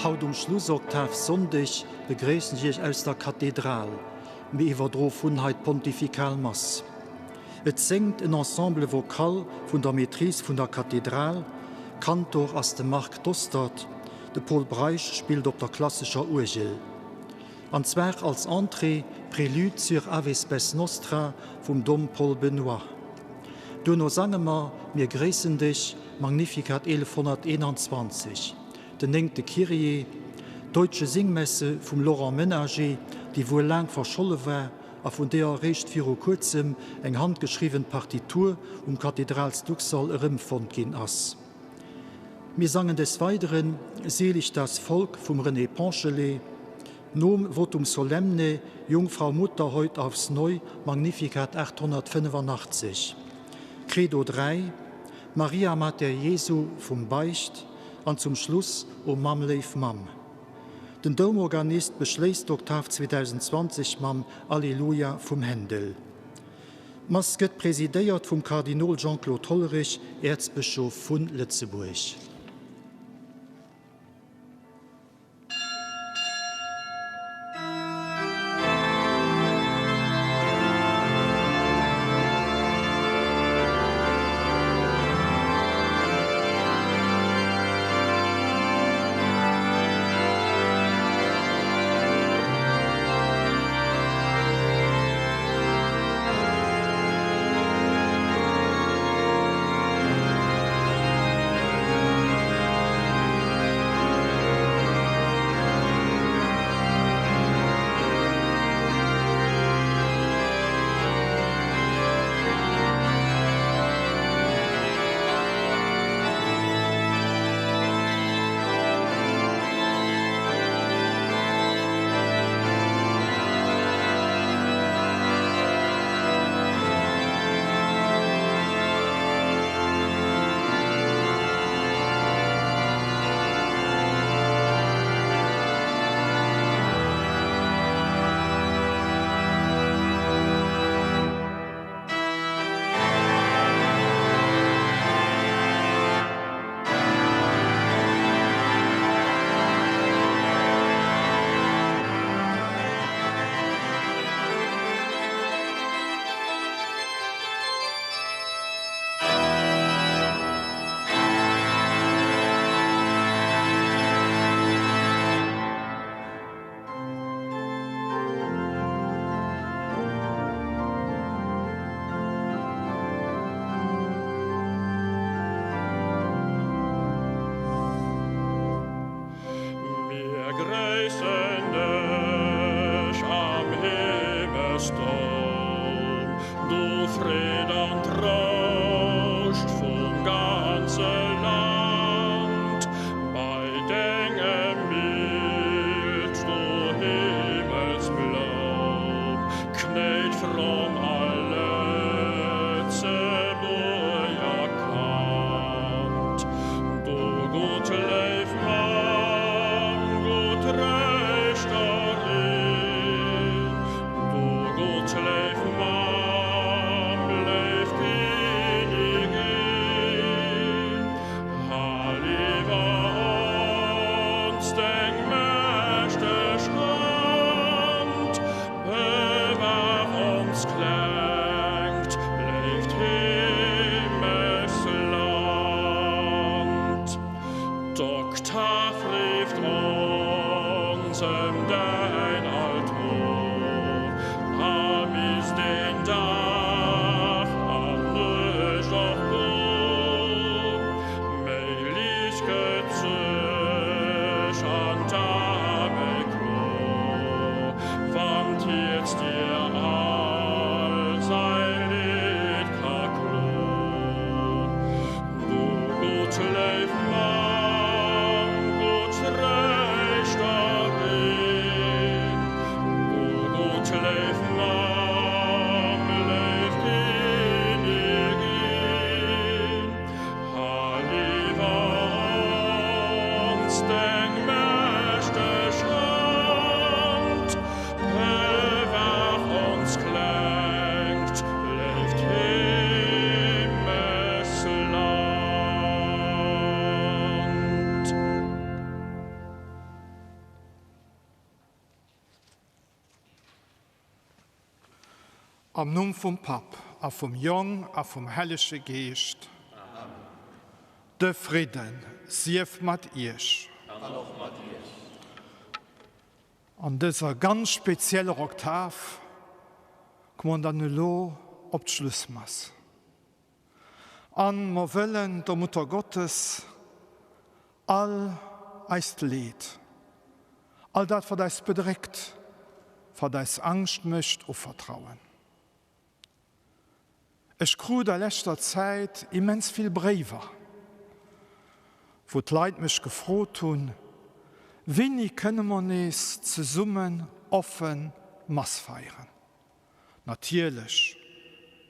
Haut um Schlussoktav-Sonndeg begréissen ech Iech aus der Kathedral. Mir iwwerdro vun hei d'Pontifikal Mass. Et séngt en Ensemble vocal vun der Maîtrise vun der Kathedral. Kantor ass de Marc Dostert. De Pol Breisch spillt op der klassescher Uergel. An zwar als Entrée Prélude sur Ave Spes Nostra vum Dom Paul Benoy. Duerno sange mer Mir gréissen dech, Magnificat 1121, den néngte Kyrie, d'Deutsche Singmesse vum Laurent Menager, déi wuel laang verscholle war a vun deeër eréischt viru kuerzem eng handgeschriwwen Partitur um Kathedralsduxall erëmfonnt ginn ass. Mir sangen des Weideren Selig das Volk vum René Ponchelet, nom Votum solemne, Jungfrau Mutter heut aufs Neu, Magnificat 885, Credo 3, Maria Mater Jesu vum Beicht an zum Schluss O Mamm léif Mamm. Den Doumorganist beschléisst d'Oktav 2020 mam Alleluia vum Händel. D'Mass gëtt presidéiert vum Kardinol Jean-Claude Hollerich, Äerzbëschof vu Lëtzebuerg. Mir gréissen dech am Himmelsdoum, du Freed an Trouscht vum ganze Land, bei dengem Bild, du Himmelsbloum, knéit fromm all Lëtzebuerger Kand. Du gutt léif Mamm, gutt Réichterin, du gutt léif Mamm, léif Kinnigin, hal iwwer ons deng mächteg Hand, bewahr ons. Am Numm vum Papp a vum Jong a vum Hellege Geescht. Amen. De Fridden sief mat iech. An och mat iech. An dëser ganz spezieller Oktav komme mer dann elo op d'Schlussmass. An mer wëllen der Mutter Gottes all eist Leed, all dat wat eis bedréckt, wat eis Angscht mécht, uvertrauen. Ech krut a leschter Zäit immens vill Bréiwer, wou d'Leit mech gefrot hunn, Wéini kënne mer nees zesummen offen Mass feieren? Natierlech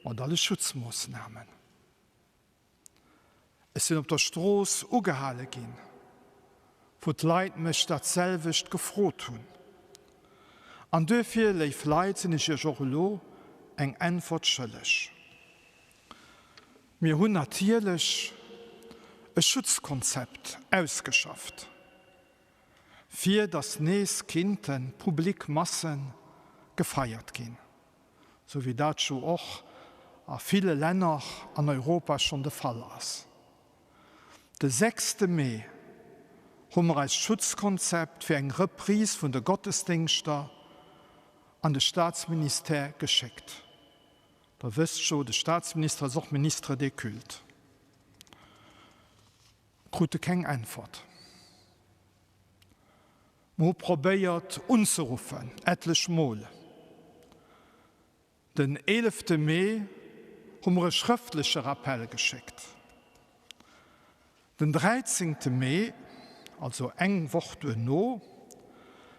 mat alle Schutzmoossnamen. Ech sinn op der Strooss ugehale ginn, wou d'Leit mech dat selwecht gefrot hunn. An duerfir, léif Leit, sinn ech Iech och elo eng Äntwert schëlleg. Mir hunn natierlech e Schutzkonzept ausgeschafft, fir datt nees kinnte public Masse gefeiert ginn, sou wéi dat jo och a ville Länner an Europa schonn de Fall ass. De sechste Mee hu mer eist Schutzkonzept fir eng Reprise vun de Gottesdéngschter an de Staatsministère geschéckt. Der wësst jo, de Staatsminister ass och Ministre des cultes. Krute keng Äntwert. Mer hu probéiert unzeruffen, etlech Mol. Den eelefte Mee hu mer e schrëftleche Rappell geschéckt. Den dräizéngte Mee, also eng Woch duerno,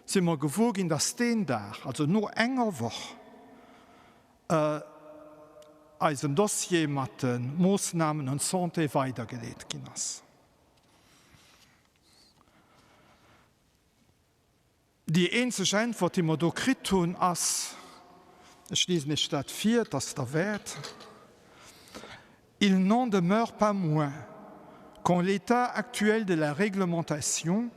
si mer gewuer ginn, dass deen Dag, also no enger Woch, eisen Dossier mat de Moossnamen un d'Santé weidergeleet ginn ass. Déi eenzeg Äntwert, déi mer do kritt hunn, ass, ech liesen Iech dat vir, et ass derwäert, Il n'en demeure pas moins qu'en l'état actuel de la réglementation,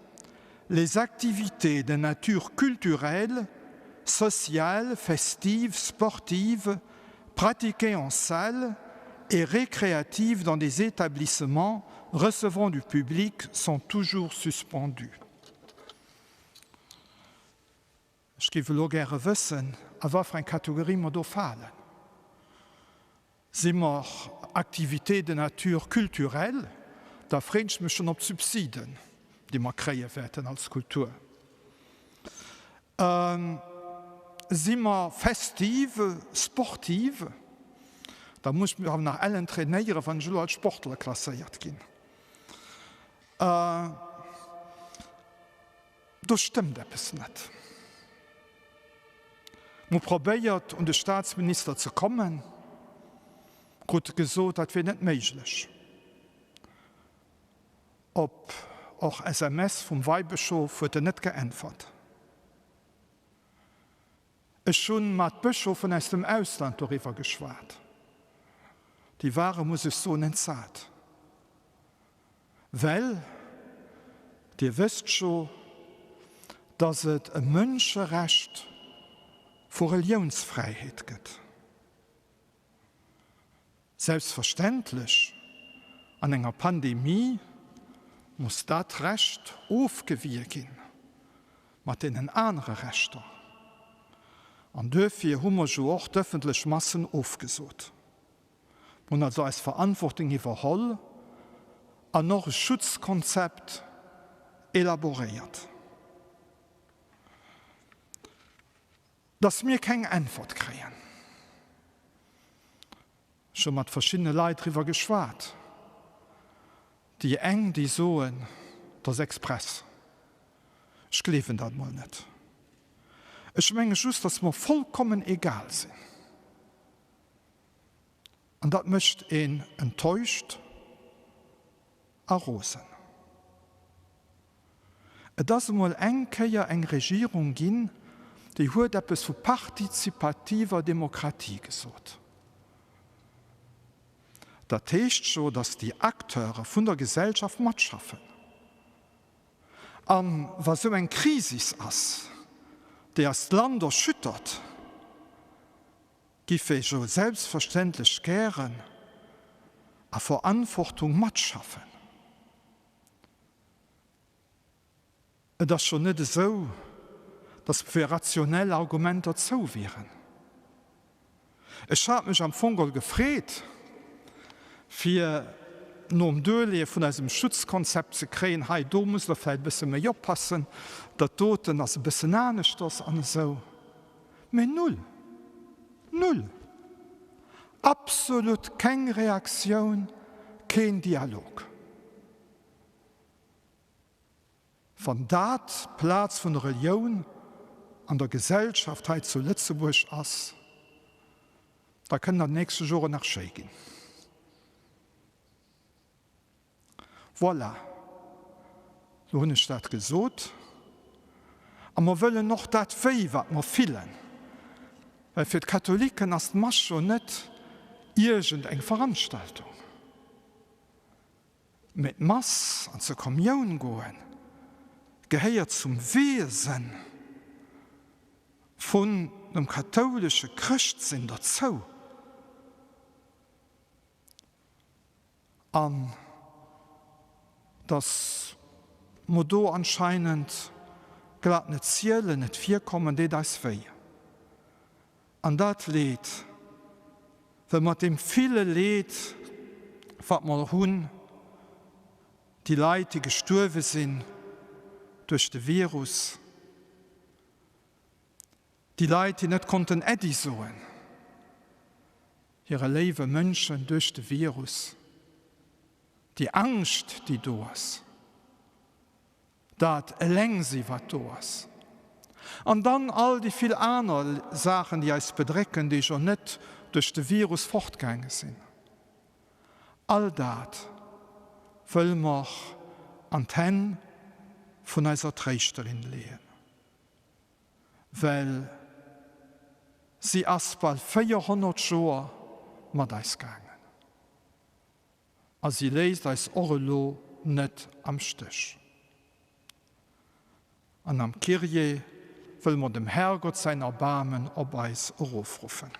les activités de nature culturelle, sociale, festive, sportive, pratiquées en salle et récréatives dans des établissements recevant du public sont toujours suspendues. Ech géif elo gäre wëssen, a wat fir eng Kategorie mer do falen. Si mer Activités de nature culturelle? Da freen ech mech schonn op d'Subsiden, déi mer kréie wäerten als Kultur. Si mer festive, sportive? Da muss ech mech awer nach ellen trainéieren, wann ech elo als Sportler klasséiert ginn. Do stëmmt eppes net. Mer hu probéiert, un de Staatsminister ze kommen, krute gesot, dat wier net méiglech. Op och SMS vum Weibëschof huet en net geäntwert. Ech hu mat Bëschofen aus dem Ausland doriwwer geschwat. Déi ware, muss ech soen, entsat. Well Dir wësst jo, dass et e Mënscherecht vu Reliounsfräiheet gëtt. Selbstverständlech, an enger Pandemie muss dat Recht ofgewie ginn mat deenen anere Rechter. An duerfir hu mer jo och d'ëffentlech Massen ofgesot. Mer hunn also eis Verantwortung iwwerholl an och e Schutzkonzept elaboréiert. Dass mir keng Äntwert kréien. Ech hu mat verschiddene Leit driwwer geschwat. Déi eng, déi soen, et ass express. Ech gleewen dat mol net. Ech menge just, dass mer vollkommen egal sinn. An dat mécht een enttäuscht a rosen. Et ass emol eng Kéier eng Regierung ginn, déi huet eppes vu partizipativer Demokratie gesot. Dat heescht jo, datt déi Acteure vun der Gesellschaft matschaffen. A wa sou eng Krisis ass, déi eist Land erschüttert, Giff ee jo selbstverständlech gären a Verantwortung matschaffen. Et ass jo net esou, datt fir rationell Argumenter zou wieren. Ech hat mech am Fong geholl gefreet, fir nom Duerleeë vun eisem Schutzkonzept ze kréien, hei do musst Der vläicht e bësse méi oppassen, dat doten ass e bëssen aneschters an esou. Mee null! Null! Absolut keng Reaktioun, keen Dialog. Wann dat d'Plaz vun der Relioun an der Gesellschaft hei zu Lëtzebuerg ass, da kënnt an den nächste Joren nach schéi ginn. Voilà, lo hunn ech dat gesot. A mer wëllen och dat Wéi, wat mer fillen, well fir d'Katholiken ass d'Mass jo net iergend eng Veranstaltung. Mee d'Mass an zur Kommioun goen gehéiert zum Wiesen vun dem kathoulesche Chrëschtsinn derzou. An datt mer do anscheinend glat net zielen, net virkommen, deet eis wéi. An dat Leed, well mat deem ville Leed, wat mer hunn, déi Leit, déi gestuerwe sinn duerch de Virus, déi Leit, déi net konnten Äddi soen hire léiwe Mënschen duerch de Virus, déi Angscht, déi do ass, Dat eleng si wat do ass. An dann all déi vill aner Saachen, déi eis bedrécken, déi jo net duerch de Virus fortgaange sinn. All dat wëlle mer an d'Hänn vun eiser Tréischterin leeën, well si ass bal 400 Joer mat eis gaangen. A si léisst eis och elo net am Stéch. An am Kyrie wëlle mer dem Herrgott säin Erbaarmen op eis erofruffen.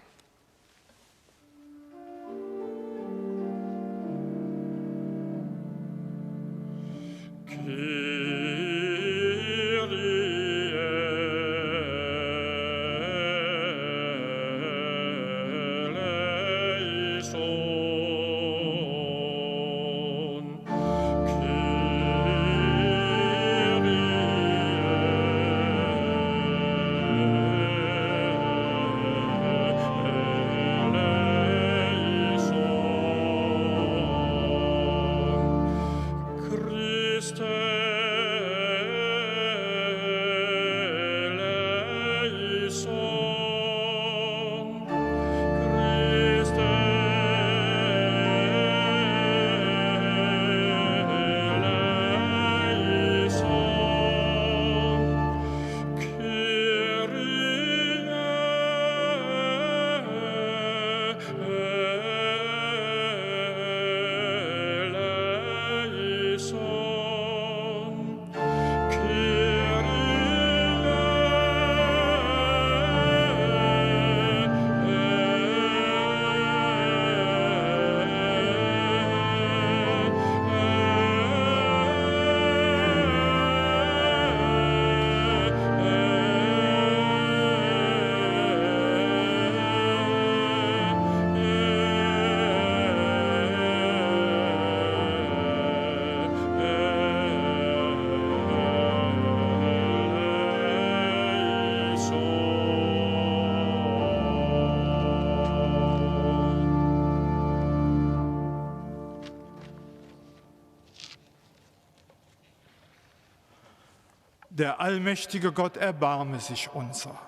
Der allmächtige Gott erbarme sich unser.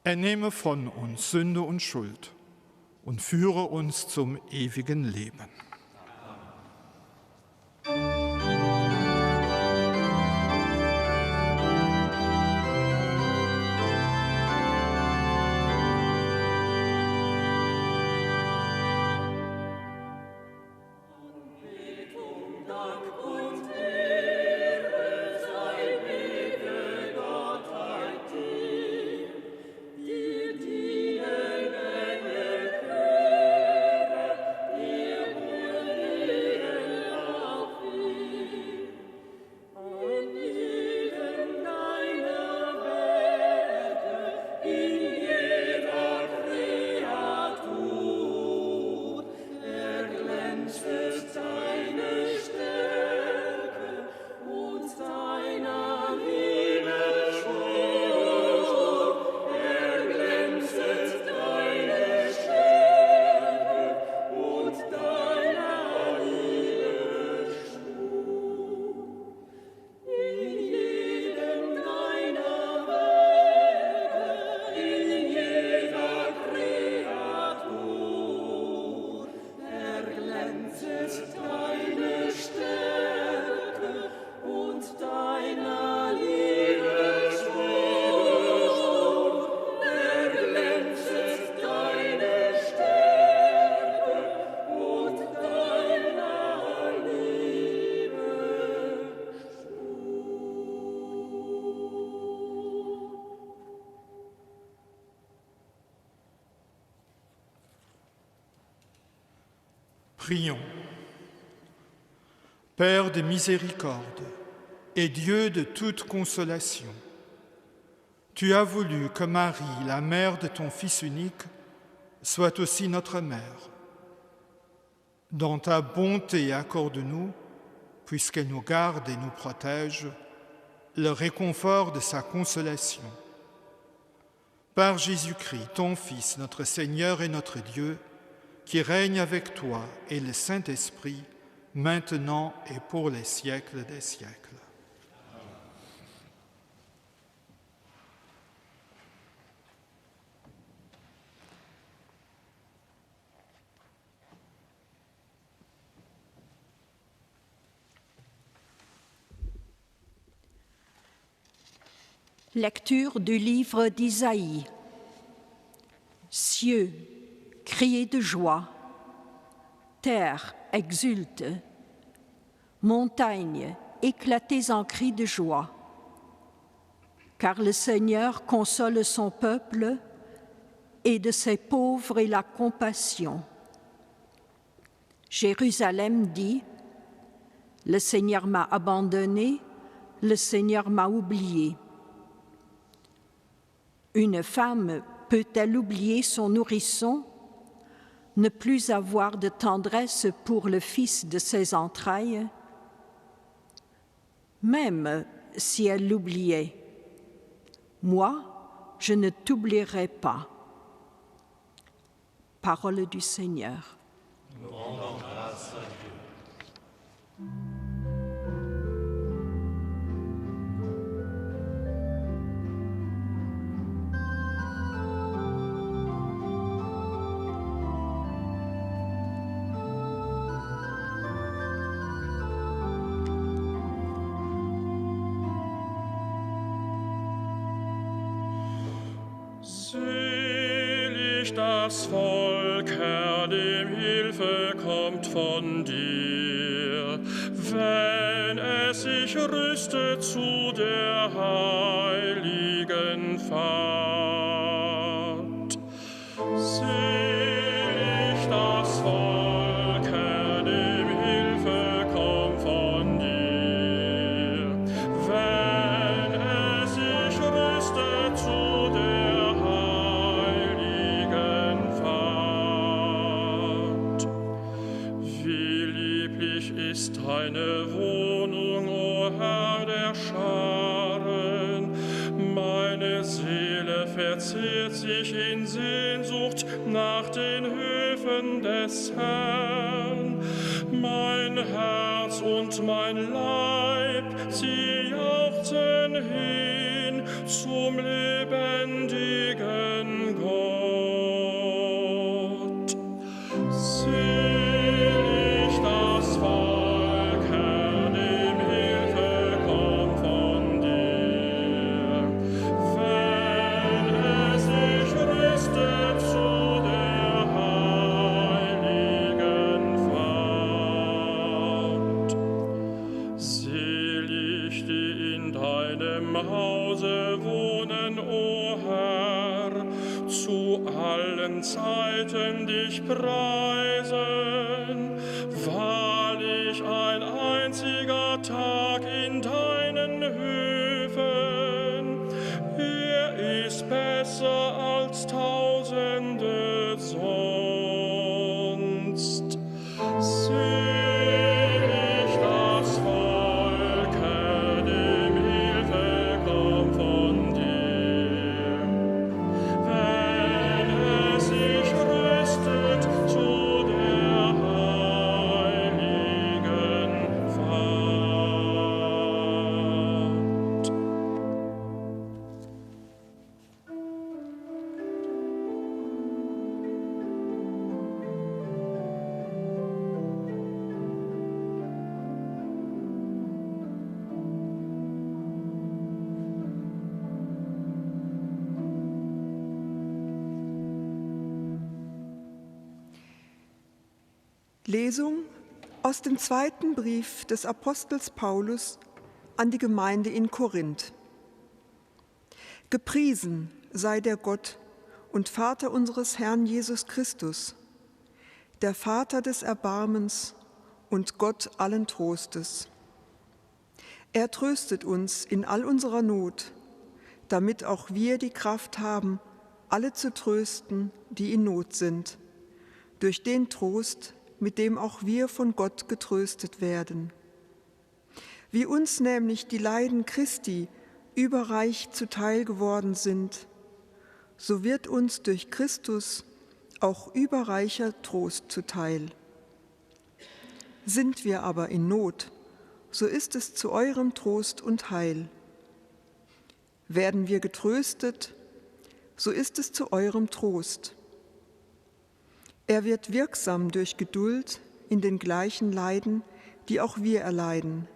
Er nehme von uns Sünde und Schuld und führe uns zum ewigen Leben. Prions. Père de miséricorde et Dieu de toute consolation, tu as voulu que Marie, la mère de ton Fils unique, soit aussi notre mère. Dans ta bonté, accorde-nous, puisqu'elle nous garde et nous protège, le réconfort de sa consolation. Par Jésus-Christ, ton Fils, notre Seigneur et notre Dieu, qui règne avec toi et le Saint-Esprit, maintenant et pour les siècles des siècles. Lecture du livre d'Isaïe. Cieux, criez de joie, terre, exulte, montagne, éclatez en cris de joie. Car le Seigneur console son peuple et de ses pauvres et la compassion. Jérusalem dit, Le Seigneur m'a abandonné, le Seigneur m'a oublié. Une femme peut-elle oublier son nourrisson, ne plus avoir de tendresse pour le fils de ses entrailles Même si elle l'oubliait, moi, je ne t'oublierai pas. Parole du Seigneur. Nous rendons grâce à Dieu. Selig das Volk, Herr, dem Hilfe kommt von dir, wenn es sich rüstet zu der heiligen Fahrt. Selig das Volk, Herr, dem Hilfe kommt von dir, wenn es sich rüstet zu der heiligen Fahrt. Wie lieblich ist deine Wohnung, o Herr der Scharen! Meine Seele verzehrt sich in Sehnsucht nach den Höfen des Herrn. Mein Herz und mein Leib, sie jauchzen hin zum lebendigen Gott. Selig das Volk, Herr, dem Hilfe kommt von dir, wenn es sich rüstet zu der heiligen Fahrt. Selig, die in deinem Hause wohnen, o Herr, zu allen Zeiten dich preisen. Wahrlich ein einziger Tag in deinen Höfen, er ist besser als tausende sonst. Selig das Volk, Herr, dem Hilfe kommt von dir, wenn es sich rüstet zu der heiligen Fahrt. Lesung aus dem zweiten Brief des Apostels Paulus an die Gemeinde in Korinth. Gepriesen sei der Gott und Vater unseres Herrn Jesus Christus, der Vater des Erbarmens und Gott allen Trostes. Er tröstet uns in all unserer Not, damit auch wir die Kraft haben, alle zu trösten, die in Not sind, durch den Trost, mit dem auch wir von Gott getröstet werden. Wie uns nämlich die Leiden Christi überreich zuteil geworden sind, so wird uns durch Christus auch überreicher Trost zuteil. Sind wir aber in Not, so ist es zu eurem Trost und Heil. Werden wir getröstet, so ist es zu eurem Trost. Er wird wirksam durch Geduld in den gleichen Leiden, die auch wir erleiden.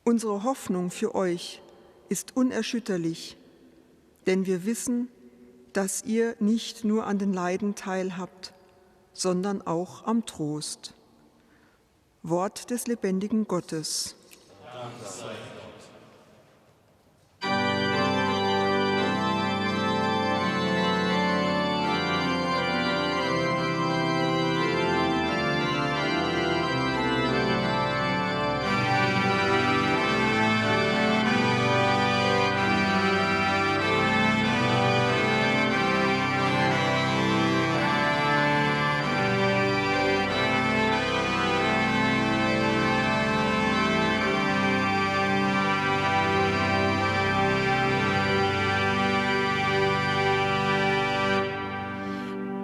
Unsere Hoffnung für euch ist unerschütterlich, denn wir wissen, dass ihr nicht nur an den Leiden teilhabt, sondern auch am Trost. Wort des lebendigen Gottes. Dank sei Gott.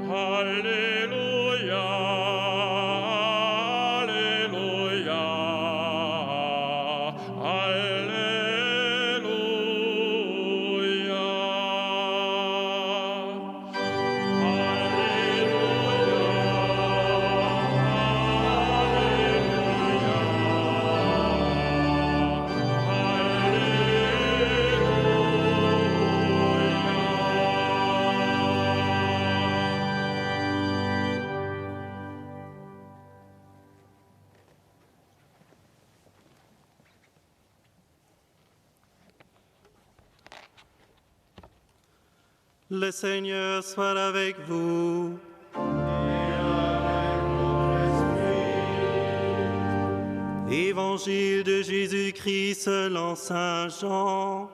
Halleluja, Halleluja, Halleluja. Le Seigneur soit avec vous. Évangile de Jésus-Christ selon Saint Jean.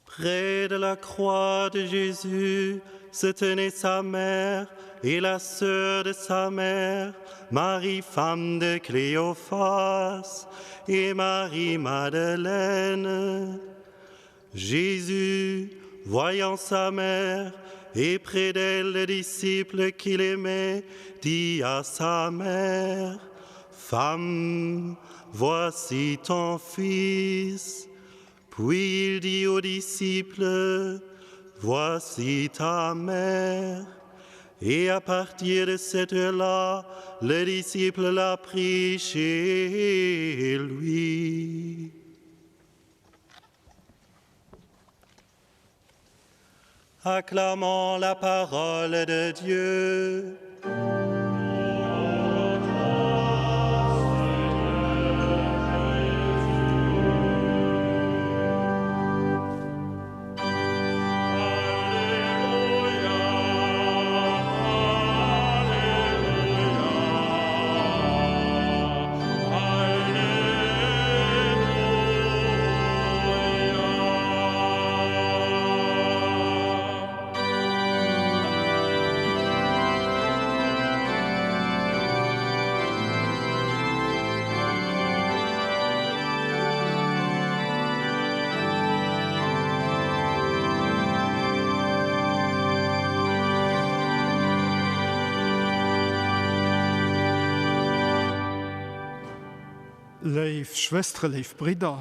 Près de la croix de Jésus se tenait sa mère et la sœur de sa mère, Marie, femme de Cléophas, et Marie Madeleine. Jésus, voyant sa mère et près d'elle le disciple qu'il aimait, dit à sa mère, Femme, voici ton fils. Puis il dit aux disciples, Voici ta mère. Et à partir de cette heure-là, le disciple l'a pris chez lui. Acclamons la parole de Dieu. Léif Schwëstere, léif Bridder,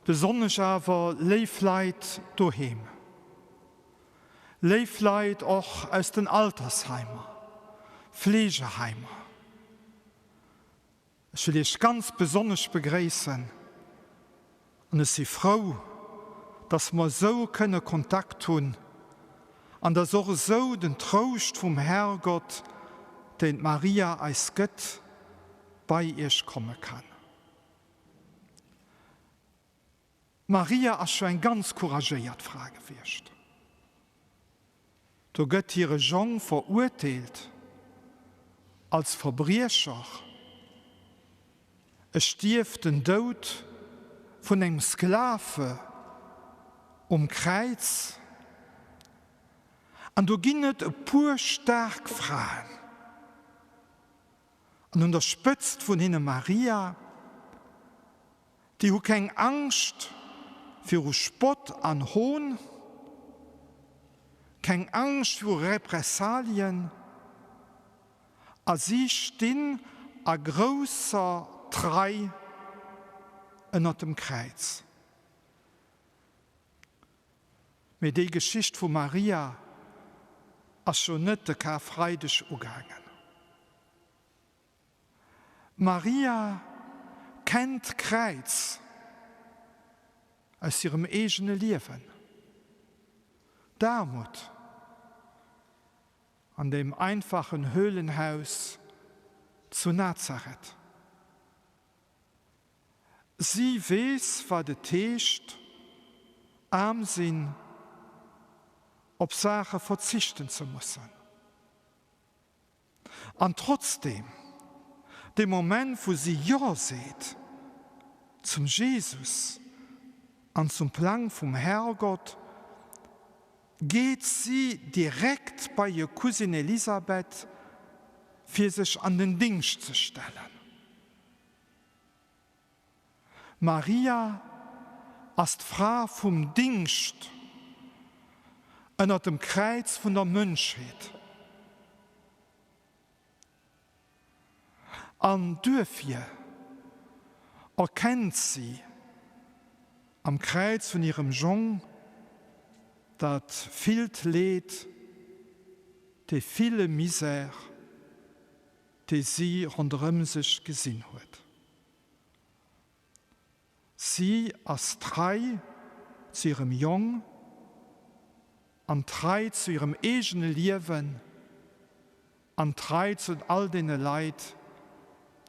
besonnesch awer léif Leit doheem, léif Leit och aus den Altersheimer, Fleegeheimer, ech wëll Iech ganz besonnesch begréissen an ech si frou, dass mer esou kënne Kontakt hunn. An dass och esou den Trouscht vum Herrgott, deen d'Maria eis gëtt, bei iech komme kann. D'Maria ass scho eng ganz couragéiert Fra gewiescht. Do gëtt hire Jong verurteelt als Verbriecher, e stierft den Doud vun engem Sklave um Kräiz. An do ginn et e puer staark Fraen, an un der Spëtzt vun hinne Maria, Déi hu keng Angscht viru Spott an Hohn, keng Angscht viru Repressalien a si stinn a grousser Trei ënnert dem Kräiz. Mee déi Geschicht vu Maria ass jo net de Karfreideg ugaangen. D'Maria kennt d'Kräiz aus hirem eegene Liewen, d'Aarmut an deem einfachen Höhlenhaus zu Nazareth. Si weess, wat et heescht, aarm sinn, op Saache verzichten ze mussen. An trotzdeem, dee Moment wou si Jo seet zum Jesus an zum Plang vum Herrgott, geet si direkt bei hir Cousine Elisabeth, fir sech an den Dingscht ze stellen. Maria ass d'Fra vum Dingscht ënnert dem Kräiz vun der Mënschheet. An duerfir erkennt si am Kräiz vun hirem Jong dat villt Leed, dee ville Misär, dee si ronderëm sech gesinn huet. Si ass trei zu hirem Jong an trei zu hirem eegene Liewen an trei zu all deene Leit,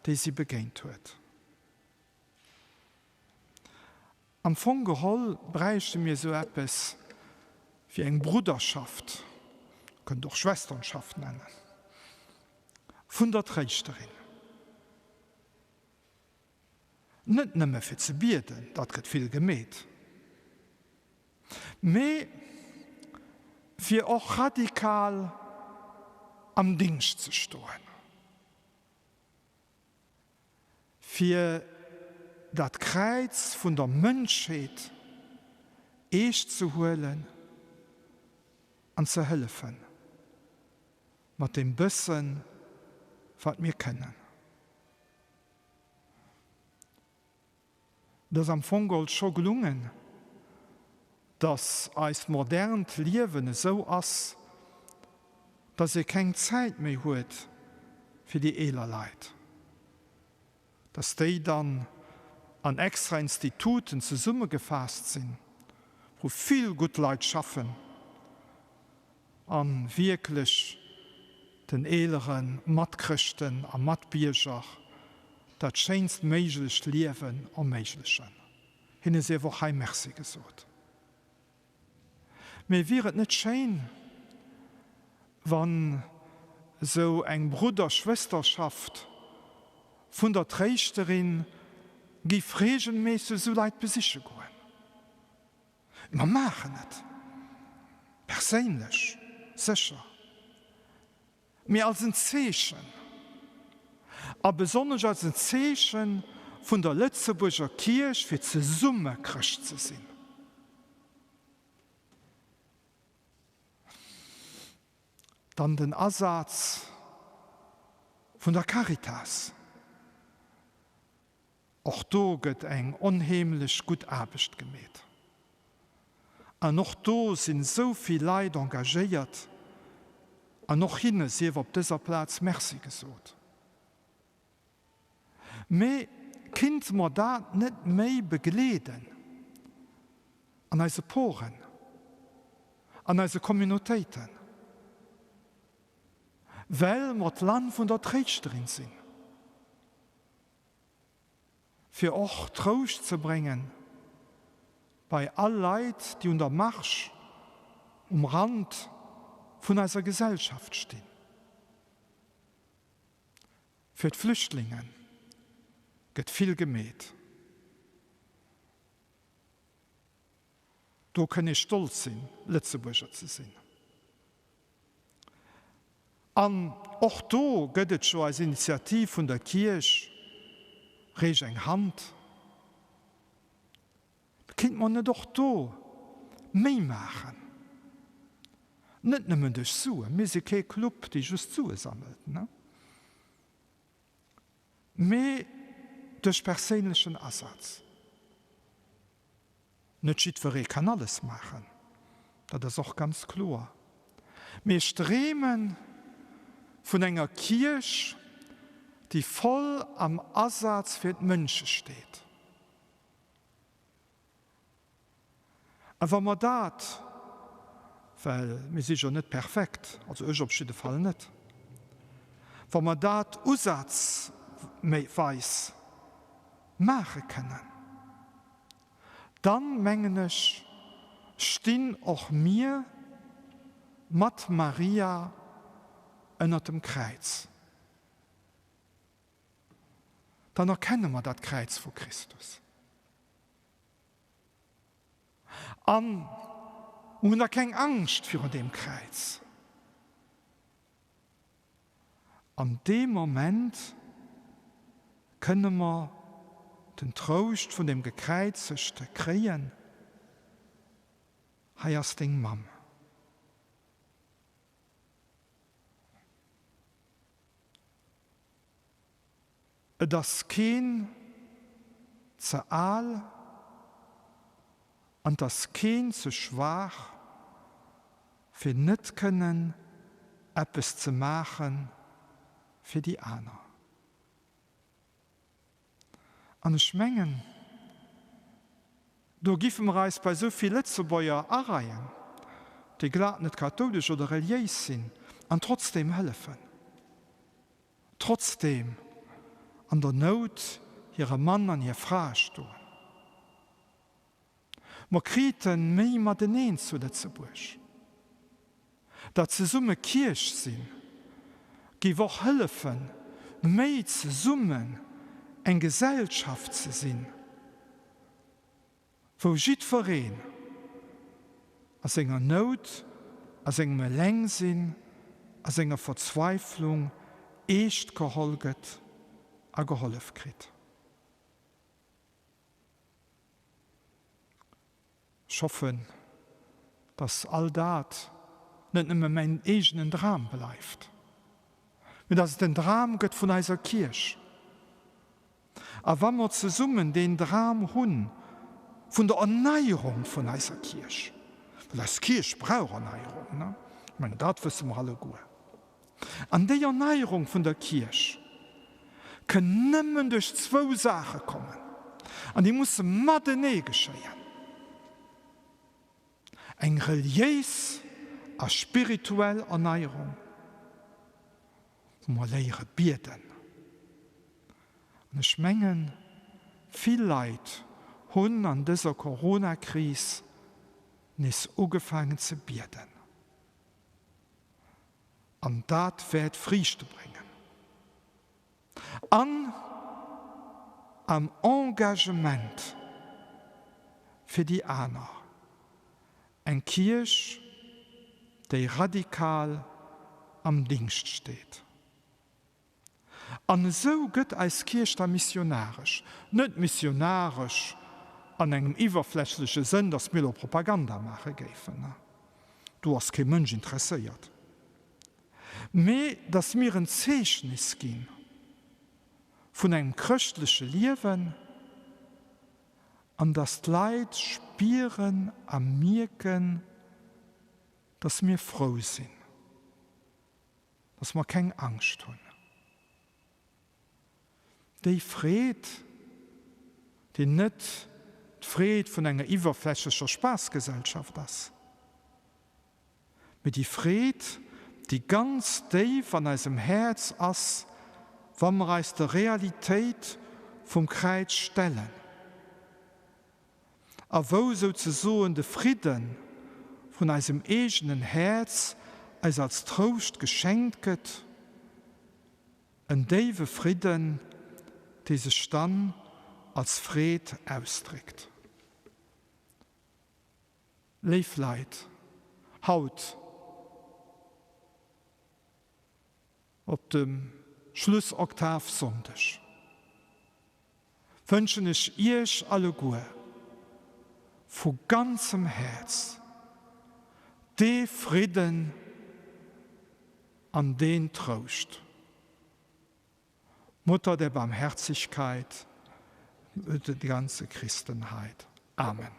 déi si begéint huet. Am Fong geholl bräichte mir esou eppes wéi eng Brudderschaft, kënnt och Schwesternschaft nennen, vun der Tréischterin. Net nëmme fir ze bieden, dat gëtt vill gemeet, mee fir och radikal am Dingscht ze stoen, fir dat Kräiz vun der Mënschheet eescht ze huelen an ze hëllefen mat deem bëssen, wat mir kënnen. Et ass am Fong geholl scho gelungen, dass eist modernt Liewen esou ass, dass ee keng Zäit méi huet fir déi eeler Leit, dass déi dann an extra Instituten zesummegefaasst sinn, wou vill gutt Leit schaffen a wierklech den eelere Matchrëschten a Matbierger dat schéinst méiglecht Liewen erméiglechen. Hinne sief och hei Merci gesot. Mee wier et net schéin, wann esou eng Brudder-Schwësterschaft vun der Tréischterin géif regelméisseg esou Leit besiche goen? Mer maachen et perséinlech sécher, mee als en Zeechen, a besonnesch als en Zeeche vun der Lëtzebuerger Kierch, fir zesumme Chrëscht ze sinn. Dann den Asaz vun der Caritas. Och do gëtt eng onheemlech gutt Aarbecht gemeet. An och do sinn esou vill Leit engagéiert an och hinne sief op dëser Plaz Merci gesot. Mee kinnte mer dat net méi begleeden an eise Poren? An eise Communautéiten, well mer d'Land vun der Tréischterin sinn, fir och Trouscht ze bréngen bei all Leit, déi un der Marge, um Rand vun eiser Gesellschaft stinn. Fir d'Flüchtlinge gëtt vill gemeet. Do kënn ee stolz sinn, Lëtzebuerger ze sinn. An och do gëtt et jo eis Initiativ vun der Kierch, Reech eng Hand. Kéint mer net och do méi maachen? Net nëmmen duerch Suen, mir si kee Club, dee just Sue sammelt, ne? Mee duerch perséinlechen Asaz. Net jiddweree kann alles maachen, dat ass och ganz kloer. Mee ech dreeme vun enger Kierch, déi voll am Asaz fir d'Mënsche steet. A wa mer dat, well mir si jo net perfekt, also ech op jidde Fall net, wa mer dat usazweis maache kënnen, dann, mengen ech, stinn och mir mat Maria ënnert dem Kräiz. Dann erkenne mer dat Kräiz vu Christus. An hunn da keng Angscht virun deem Kräiz. An deem Moment kënne mer den Trouscht vun dem Gekräizegte kréien, Hei ass deng Mamm. Et ass keen ze al an 't ass keen ze schwaach, fir net kënnen eppes ze maache fir déi aner. An ech mengen, do giffe mer eis bei esou vill Lëtzebuerger areien, déi glat net kathoulesch oder reliéis sinn an trotzdeem hëllefen, trotzdeem an der Nout hire Mann an hir Fra stoen. Mer krite méi mateneen zu Lëtzebuerg. Dat zesumme Kierch sinn, géif och hëllefen, méi zesummen eng Gesellschaft ze sinn, wou jiddwereen a senger Nout, a sengem Elengsinn, a senger Verzweiflung eescht geholl gëtt a gehollef kritt. Ech hoffen, dass all dat net nëmme mäin eegenen Dram bleift, mee dass et den Dram gëtt vun eiser Kierch. A wa mer zesummen deen Dram hu vun der Erneierung vun eiser Kierch, well eis Kierch brauch Erneierung, ne? Ech mengen, dat wësse mer alleguer. An déi Erneierung vun der Kierch kënn nëmmen duerch zwou Saache kommen, an déi musse matenee geschéien, eng reliéis a spirituell Erneierung, wou mer léiere bieden. An ech mengen, vill Leit hunn an dëser Coronakris nees ugefaangen ze bieden. An dat wäert Friichte bréngen. An am Engagement fir déi aner. Eng Kierch, déi radikal am Dingscht steet. An esou gëtt eis Kierch da missionaresch. Net missionaresch an engem iwwerflächleche Sënn, datt mir elo Propaganda maache géifen, do ass kee Mënsch interesséiert, mee datt mir en Zeechnis gi vun engem chrëschtleche Liewen an datt d'Leit spieren a mierken, datt mir frou sinn. Dass mer keng Angscht hunn. Déi Freed, déi net d'Freed vun enger iwwerflächlecher Spaassgesellschaft ass. Mee déi Freed, déi ganz déif an eisem Häerz ass, wa mer eis der Realitéit vum Kräiz stellen a wou souzesoen de Fridde vun eisem eegenen Häerz eis als Trouscht geschenkt gëtt, en déiwe Fridden, dee sech dann als Freed ausdréckt. Léif Leit, haut op dem Schlussoktavsonndeg wënschen ech Iech alleguer vu ganzem Häerz dee Fridden an deen Trouscht. Mutter der Barmherzigkeit, die ganze Christenheit. Amen.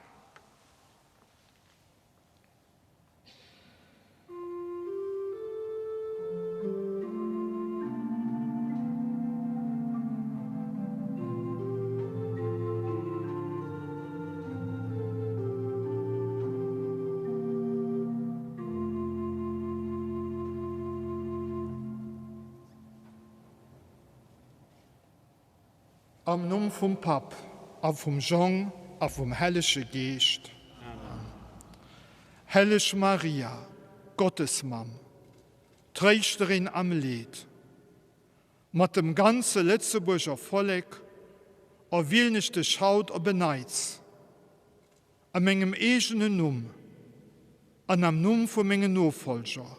Am Numm vum Papp a vum Jong a vum Hellege Geescht. Amen. Helleg Maria, Gottesmamm, Tréischterin am Leed, mat dem ganze Lëtzebuerger Vollek erwielen ech dech haut op en Neits a mengem eegenen Numm an am Numm vu mengen Nofollger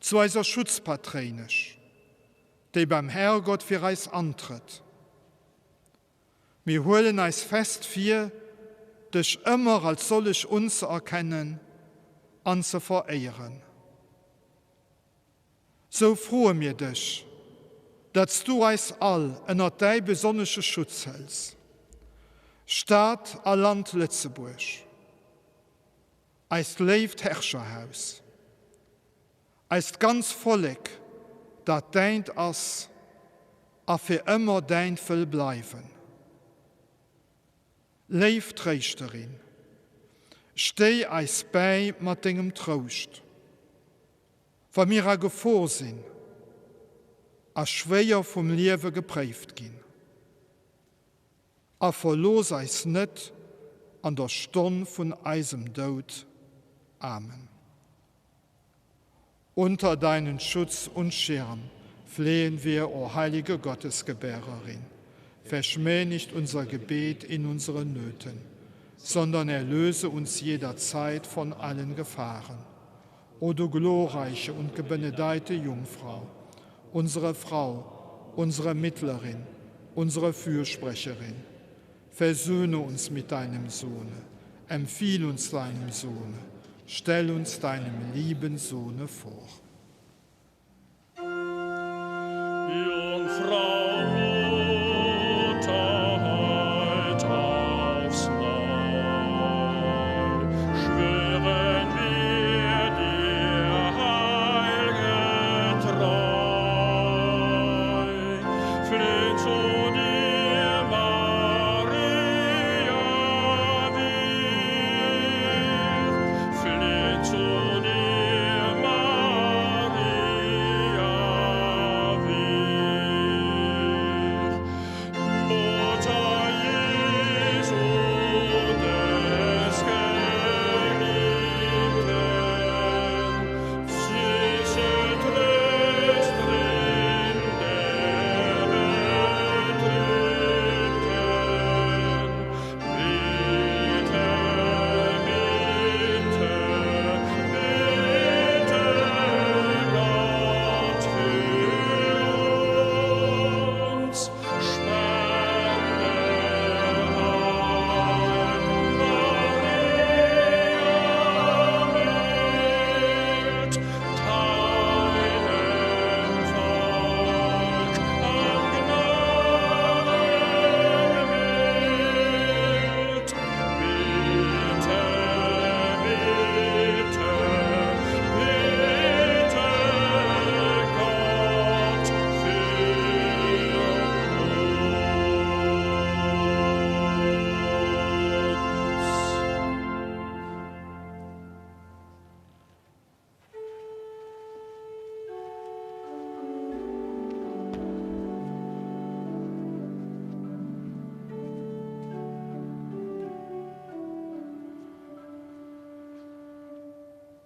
zu eiser Schutzpatréinesch, déi beim Herrgott fir eis antrëtt. Mir huelen eis fest vir, dech ëmmer als sollech unzeerkennen an ze veréieren. Sou froe mir dech, datt s du eis all ënnert däi besonnesche Schutz hëls, Stad a Land Lëtzebuerg, eist léift Herrscherhaus, eist ganz Vollek, dat däint ass a fir ëmmer däint wëll bleiwen. Léif Tréischterin, stéi eis bäi mat dengem Trouscht, wa mir a Gefor sinn a schwéier vum Liewe gepréift ginn. A verlooss eis net an der Stonn vun eisem Doud. Amen. Unter deinen Schutz und Schirm flehen wir, o heilige Gottesgebärerin. Verschmäh nicht unser Gebet in unseren Nöten, sondern erlöse uns jederzeit von allen Gefahren. O du glorreiche und gebenedeite Jungfrau, unsere Frau, unsere Mittlerin, unsere Fürsprecherin, versöhne uns mit deinem Sohne, empfiehl uns deinem Sohne, stell uns deinem lieben Sohne vor. Jungfrau Mutter, heut aufs Neu schwören wir dir heilge Treu. Flehn zu dir, Maria, wir. Flehn zu dir, Maria, wir.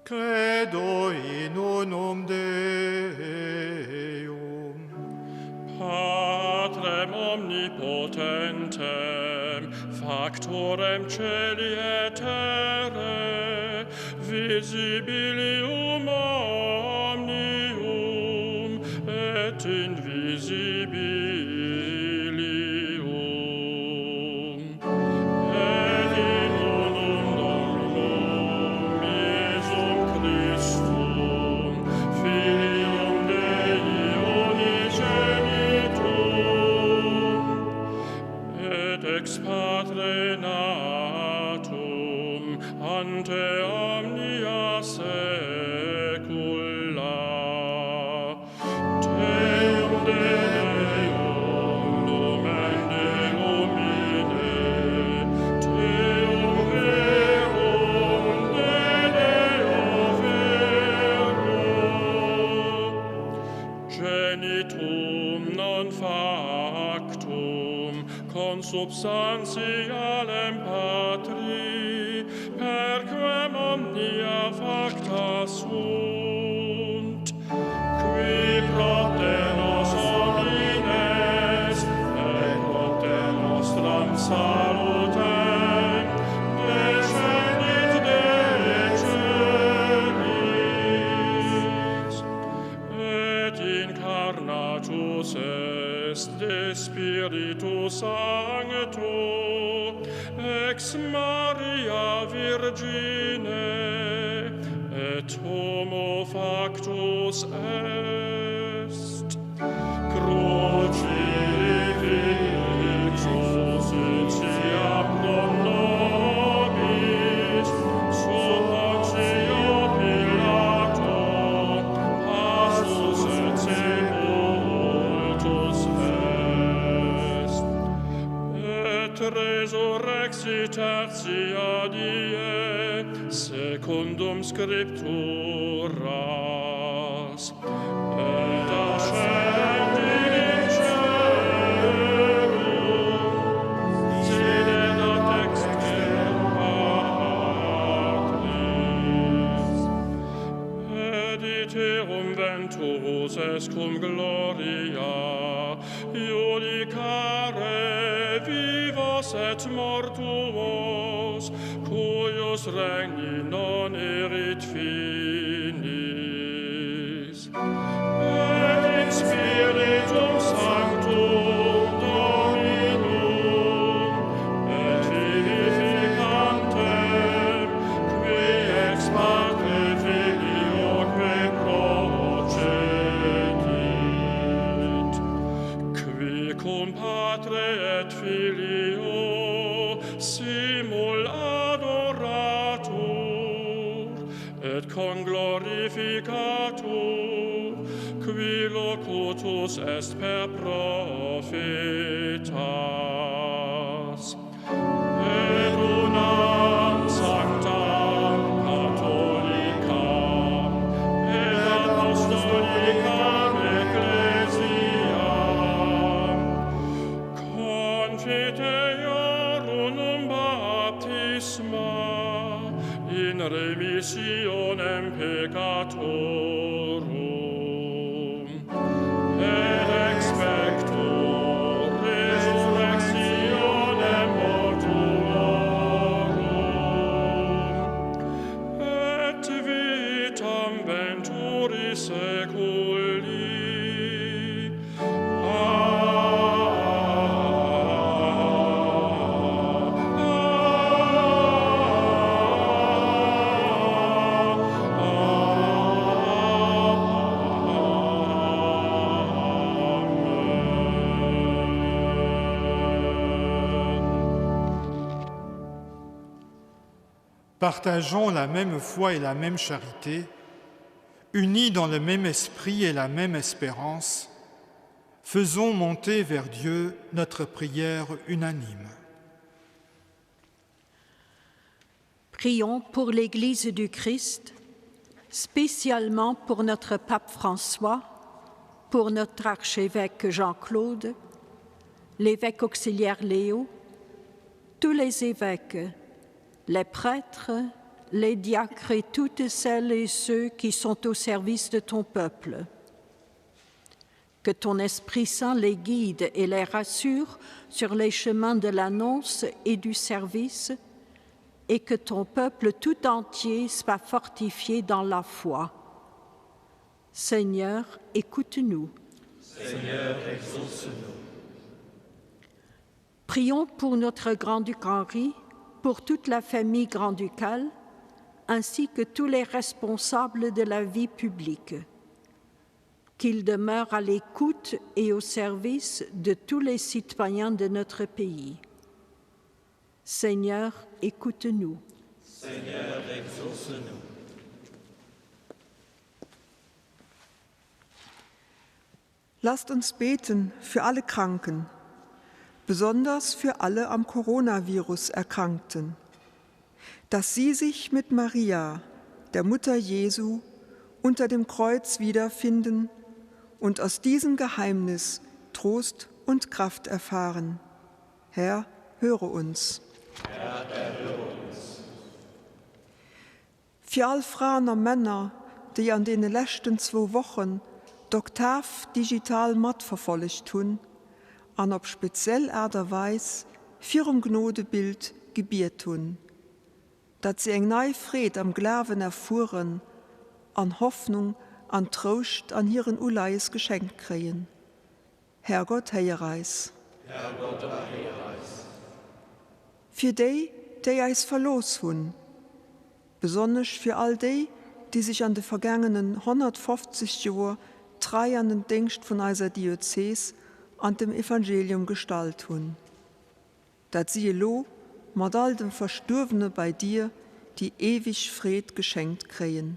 Credo in unum Deum. Patrem omnipotentem, factorem celi et terrae, visibilium omnium et invisibilium. Et in unum Dominum Iesum Christum, Filium Dei unigenitum, et ex Patre natum, ante omnia saecula. Deum de Deum, lumen de lumine, Deum verum de Deo vero, genitum non factum, consubstantialem Patri, per quem omnia facta sunt, qui propter nos homines, et propter nostram salutem, descendit de celis, et incarnatus est de Spiritu Sancto, ex Maria Virgine, et homo factus est. Crucifixus etiam pro nobis, sub Pontio Pilato, passus et sepultus est. Et resurrexit tertia die, secundum scripturas, et ascendit in caelum, sedet ad dexteram Patris. Et iterum venturus est cum gloria, iudicare vivos et mortuos, cuius regni non erit finis. Et in Spiritum Sanctum Dominum, et vivificantem, qui ex Patre Filioque procedit, qui cum Patre et Filio simul adoratur, et conglorificatur, qui locutus est per prophetas. Et unam sanctam catholicam et apostolicam ecclesiam confiteor unum baptisma in remissionem peccatorum et expecto resurrectionem mortuorum et vitam venturi saeculi. Partageons la même foi et la même charité, unis dans le même esprit et la même espérance, faisons monter vers Dieu notre prière unanime. Prions pour l'Église du Christ, spécialement pour notre pape François, pour notre archevêque Jean-Claude, l'évêque auxiliaire Léo, tous les évêques, les prêtres, les diacres et toutes celles et ceux qui sont au service de ton peuple. Que ton Esprit Saint les guide et les rassure sur les chemins de l'annonce et du service, et que ton peuple tout entier soit fortifié dans la foi. Seigneur, écoute-nous. Seigneur, exauce-nous. Prions pour notre grand-duc Henri, pour toute la famille grand-ducale, ainsi que tous les responsables de la vie publique. Qu'ils demeurent à l'écoute et au service de tous les citoyens de notre pays. Seigneur, écoute-nous. Seigneur, exauce-nous. Lasst uns beten für alle Kranken, besonders für alle am Coronavirus Erkrankten, dass sie sich mit Maria, der Mutter Jesu, unter dem Kreuz wiederfinden und aus diesem Geheimnis Trost und Kraft erfahren. Herr, höre uns. Herr, erhöre uns. Fir all Fraen a Männer, déi an deene leschten zwou Wochen d'Oktav digital matverfollegt hunn an op speziell Aart a Weis virum Gnodebild gebiet hunn, datt si eng nei Freed am Glawen erfueren an Hoffnung an Trouscht an hiren Uleies geschenkt kréien. Herrgott, héier eis. Herrgott, erhéier eis. Fir déi, déi eis verlooss hunn, besonnesch fir all déi, déi sech an de vergaangenen 150 Joer trei an den Déngscht vun eiser Diözees an dem Evangelium gestallt hunn, dat si elo mat all de Verstuerwene bei dir déi eweg Freed geschenkt kréien.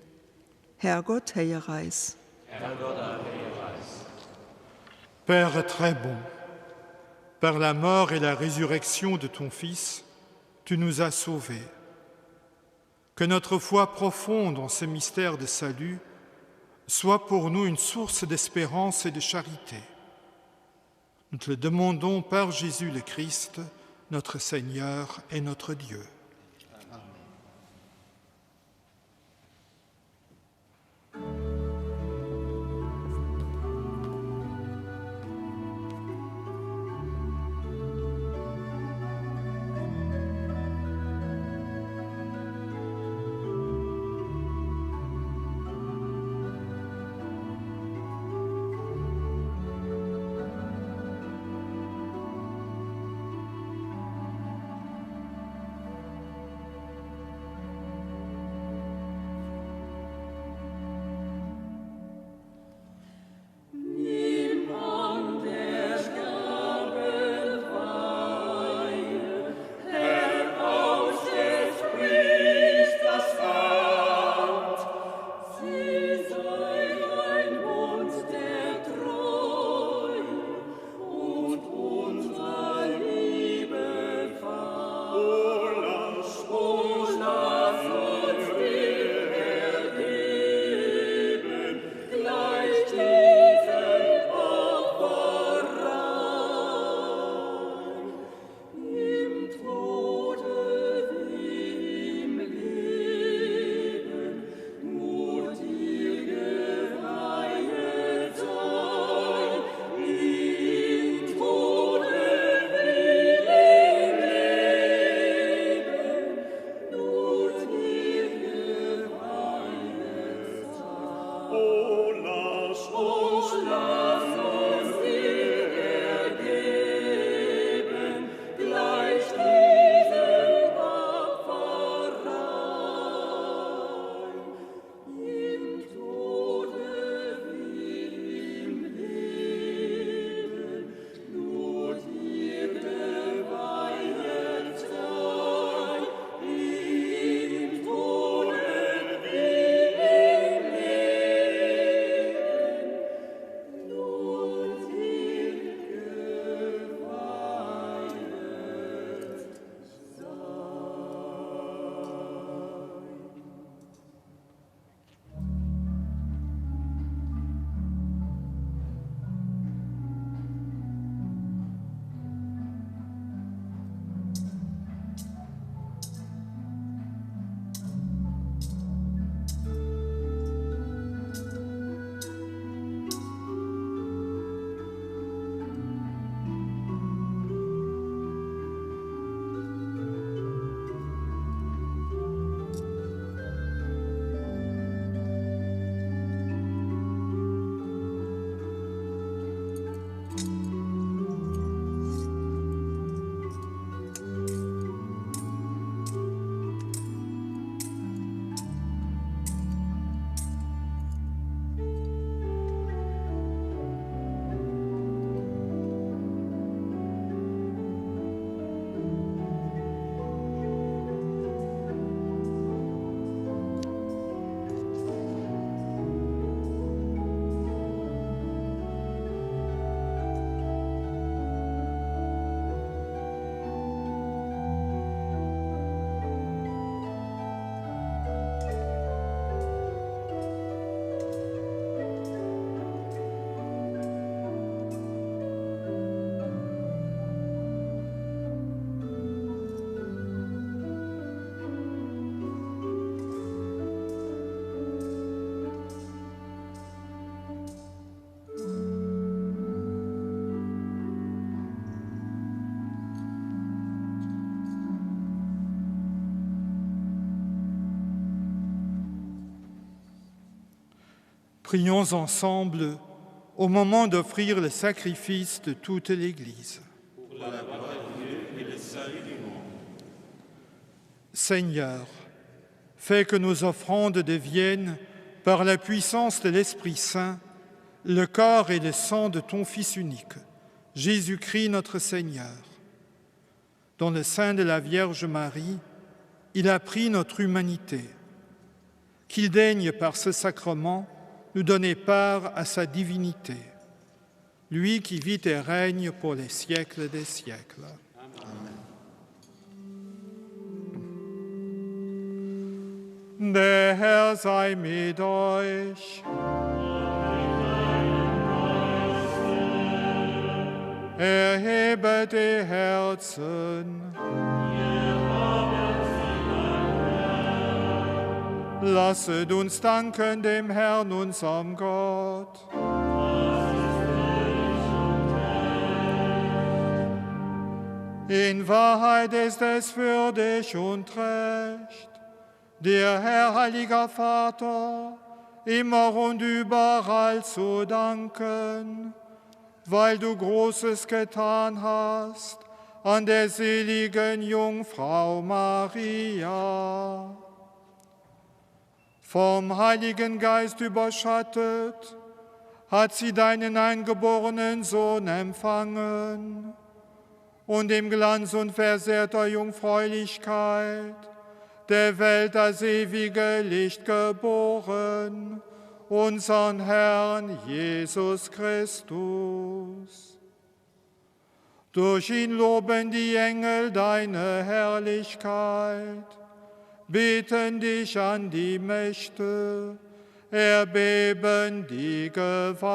Herrgott, héier eis. Herrgott, erhéier eis. Père très bon, par la mort et la résurrection de ton Fils, tu nous as sauvés. Que notre foi profonde en ce mystère de salut soit pour nous une source d'espérance et de charité. Nous te le demandons par Jésus le Christ, notre Seigneur et notre Dieu. Prions ensemble au moment d'offrir le sacrifice de toute l'Église. Pour la gloire de Dieu et le salut du monde. Seigneur, fais que nos offrandes deviennent, par la puissance de l'Esprit Saint, le corps et le sang de ton Fils unique, Jésus-Christ notre Seigneur. Dans le sein de la Vierge Marie, il a pris notre humanité. Qu'il daigne par ce sacrement nous donner part à sa divinité, lui qui vit et règne pour les siècles des siècles. Amen. Der Herr sei mit euch. Erhebet die Herzen. Lasset uns danken dem Herrn, unserem Gott. In Wahrheit ist es für dich und recht, dir, Herr heiliger Vater, immer und überall zu danken, weil du Großes getan hast an der seligen Jungfrau Maria. Vom Heiligen Geist überschattet, hat sie deinen eingeborenen Sohn empfangen und im Glanz und versehrter Jungfräulichkeit der Welt das ewige Licht geboren, unseren Herrn Jesus Christus. Durch ihn loben die Engel deine Herrlichkeit, beten dich an die Mächte, erbeben die Gewalten.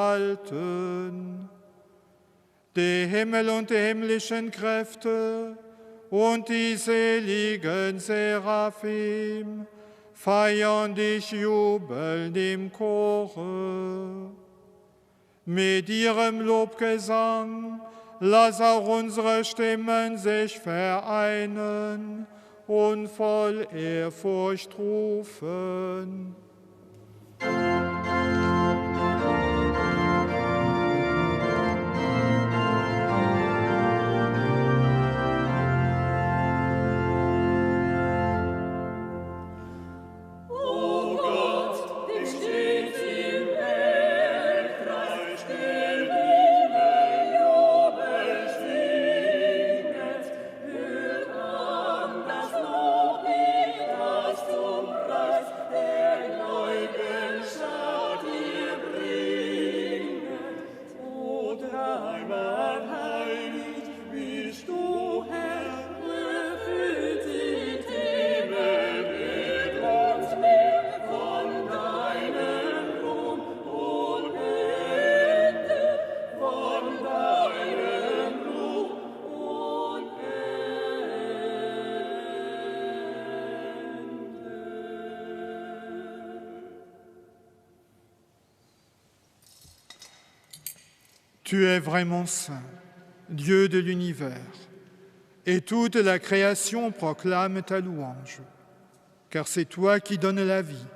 Die Himmel und die himmlischen Kräfte und die seligen Seraphim feiern dich jubelnd im Chore. Mit ihrem Lobgesang lass auch unsere Stimmen sich vereinen und voll Ehrfurcht rufen. O Gott, dem stets im Weltreich der Liebe Jubel singet, hört an das Loblied, das zum Preis der Gläubigen Schar dir bringet. O dreimal heilig bist du, Herr, erfüllt sind Himmel, Erd und Meer von deinem Ruhm ohne Ende, von deinem Ruhm ohne Tu es vraiment saint, Dieu de l'univers, et toute la création proclame ta louange, car c'est toi qui donnes la vie,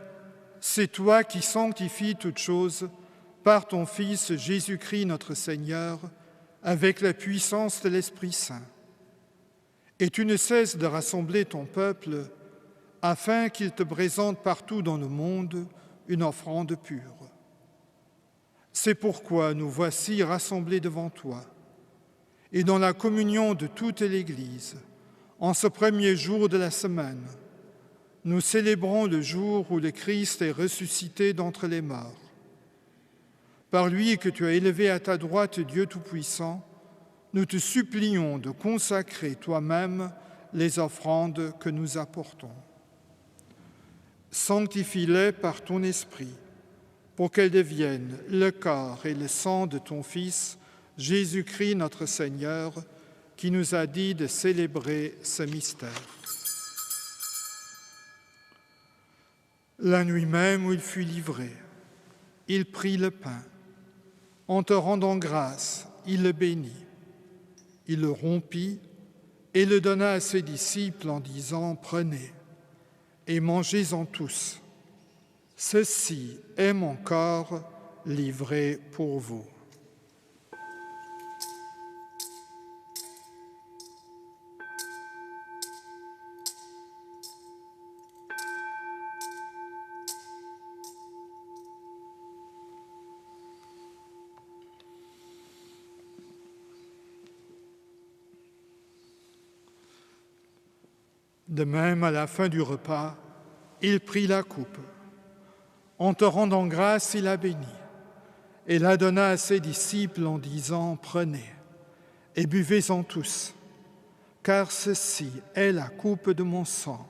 c'est toi qui sanctifies toutes choses par ton Fils Jésus-Christ notre Seigneur, avec la puissance de l'Esprit Saint. Et tu ne cesses de rassembler ton peuple afin qu'il te présente partout dans le monde une offrande pure. C'est pourquoi nous voici rassemblés devant toi et dans la communion de toute l'Église, en ce premier jour de la semaine, nous célébrons le jour où le Christ est ressuscité d'entre les morts. Par lui que tu as élevé à ta droite Dieu Tout-Puissant, nous te supplions de consacrer toi-même les offrandes que nous apportons. Sanctifie-les par ton esprit, pour qu'elles deviennent le corps et le sang de ton Fils, Jésus-Christ notre Seigneur, qui nous a dit de célébrer ce mystère. La nuit même où il fut livré, il prit le pain. En te rendant grâce, il le bénit. Il le rompit et le donna à ses disciples en disant, Prenez et mangez-en tous. Ceci est mon corps livré pour vous. De même, à la fin du repas, il prit la coupe. En te rendant grâce, il la bénit et la donna à ses disciples en disant, Prenez et buvez-en tous, car ceci est la coupe de mon sang,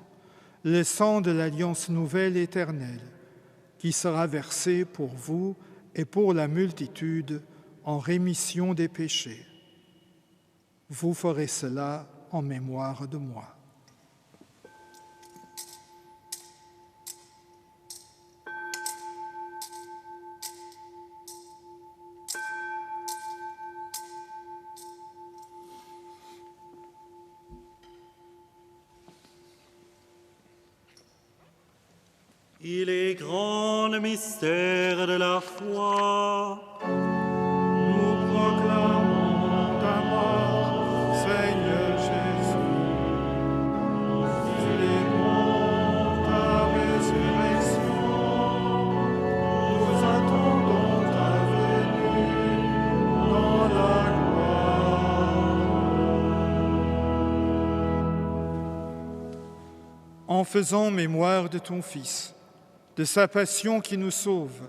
le sang de l'alliance nouvelle éternelle, qui sera versé pour vous et pour la multitude en rémission des péchés. Vous ferez cela en mémoire de moi. Il est grand le mystère de la foi. Nous proclamons ta mort, Seigneur Jésus. Nous célébrons ta résurrection. Nous attendons ta venue dans la gloire. En faisant mémoire de ton Fils, de sa passion qui nous sauve,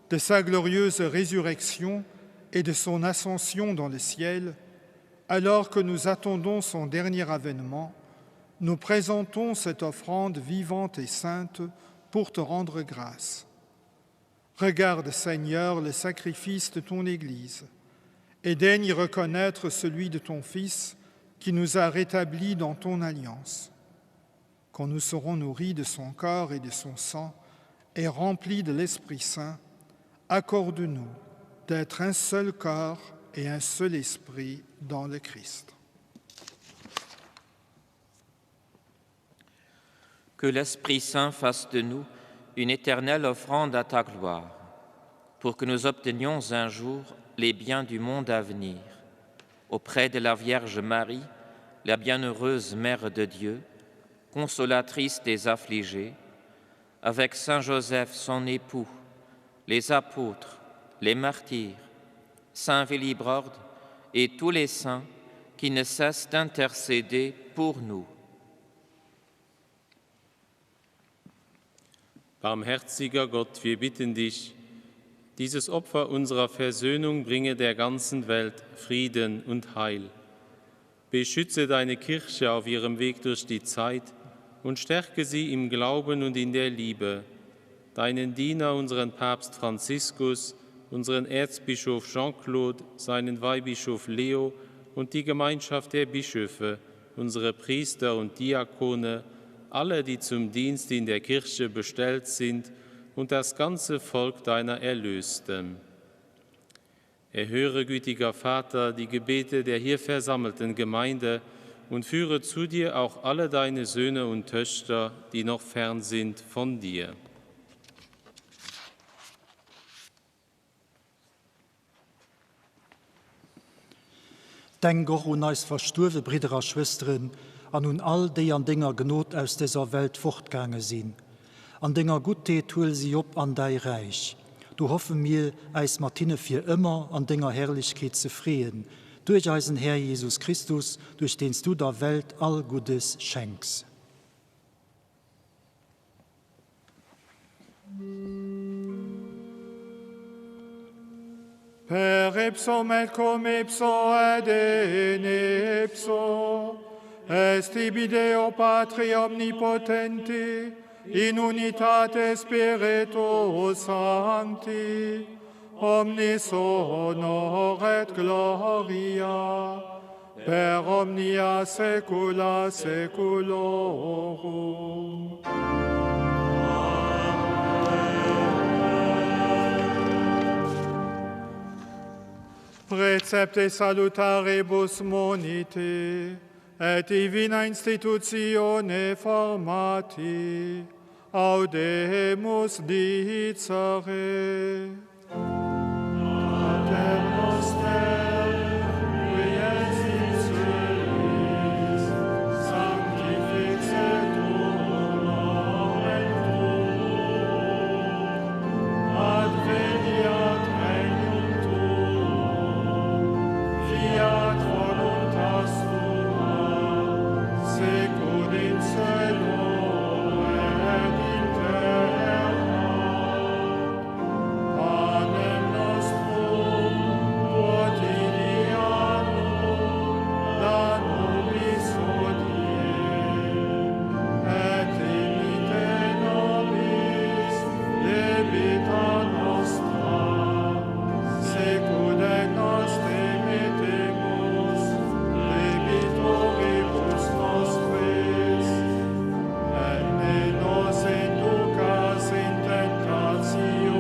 de sa glorieuse résurrection et de son ascension dans le ciel, alors que nous attendons son dernier avènement, nous présentons cette offrande vivante et sainte pour te rendre grâce. Regarde, Seigneur, le sacrifice de ton Église et daigne reconnaître celui de ton Fils qui nous a rétablis dans ton alliance. Quand nous serons nourris de son corps et de son sang et remplis de l'Esprit Saint, accorde-nous d'être un seul corps et un seul esprit dans le Christ. Que l'Esprit Saint fasse de nous une éternelle offrande à ta gloire, pour que nous obtenions un jour les biens du monde à venir, auprès de la Vierge Marie, la bienheureuse Mère de Dieu, consolatrice des affligés, avec Saint Joseph, son époux, les apôtres, les martyrs, Saint Willibrord et tous les saints qui ne cessent d'intercéder pour nous. Barmherziger Gott, wir bitten dich, dieses Opfer unserer Versöhnung bringe der ganzen Welt Frieden und Heil. Beschütze deine Kirche auf ihrem Weg durch die Zeit und stärke sie im Glauben und in der Liebe. Deinen Diener, unseren Papst Franziskus, unseren Erzbischof Jean-Claude, seinen Weihbischof Leo und die Gemeinschaft der Bischöfe, unsere Priester und Diakone, alle, die zum Dienst in der Kirche bestellt sind, und das ganze Volk deiner Erlösten. Erhöre, gütiger Vater, die Gebete der hier versammelten Gemeinde und führe zu dir auch alle deine Söhne und Töchter, die noch fern sind von dir. Denk och un eis verstuerwe Bridder a Schwësteren an un all déi an denger Gnod aus dëser Welt fortgaange sinn. An denger Guttheet huel si op an däi Räich. Do hoffe mir, äis mat hinne fir ëmmer an denger Herrlechkeet ze freeën, duerch eisen Här Jesus Christus, duerch deen s du der Welt all Guddes schenks. Per ipsum et cum ipso et in ipso, est ibi Deo Patri omnipotenti, in unitate Spiritus Sancti, omnis honor et gloria, per omnia saecula saeculorum. Precepte salutaribus monite, et divina institutione formati. Audemus dicere. Pater noster, qui es in celis, sanctificetur nomen tuum, adveniat regnum tuum, fiat voluntas tua, sicut in cielo et in terra. Panem nostrum quotidianum da nobis hodie, et dimitte nobis debita nostra, sicut et nos dimittimus debitoribus nostris, et ne nos inducas in tentationem,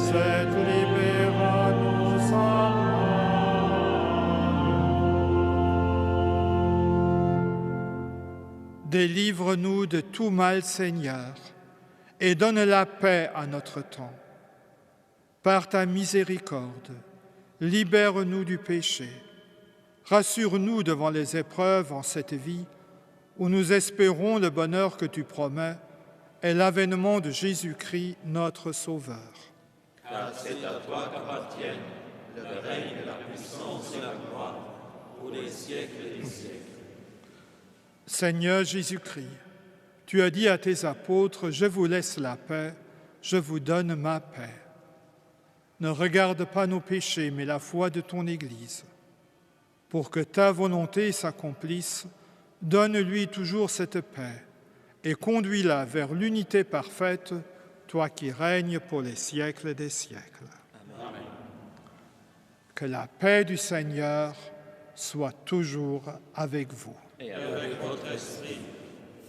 sed libera nos a malo. Délivre-nous de tout mal, Seigneur, et donne la paix à notre temps. Par ta miséricorde, libère-nous du péché. Rassure-nous devant les épreuves en cette vie où nous espérons le bonheur que tu promets et l'avènement de Jésus-Christ, notre Sauveur. Car c'est à toi qu'appartiennent le règne, la puissance et la gloire pour les siècles des siècles. Seigneur Jésus-Christ, tu as dit à tes apôtres, Je vous laisse la paix, je vous donne ma paix. Ne regarde pas nos péchés, mais la foi de ton Église. Pour que ta volonté s'accomplisse, donne-lui toujours cette paix et conduis-la vers l'unité parfaite, toi qui règnes pour les siècles des siècles. Amen. Que la paix du Seigneur soit toujours avec vous. Et avec votre esprit.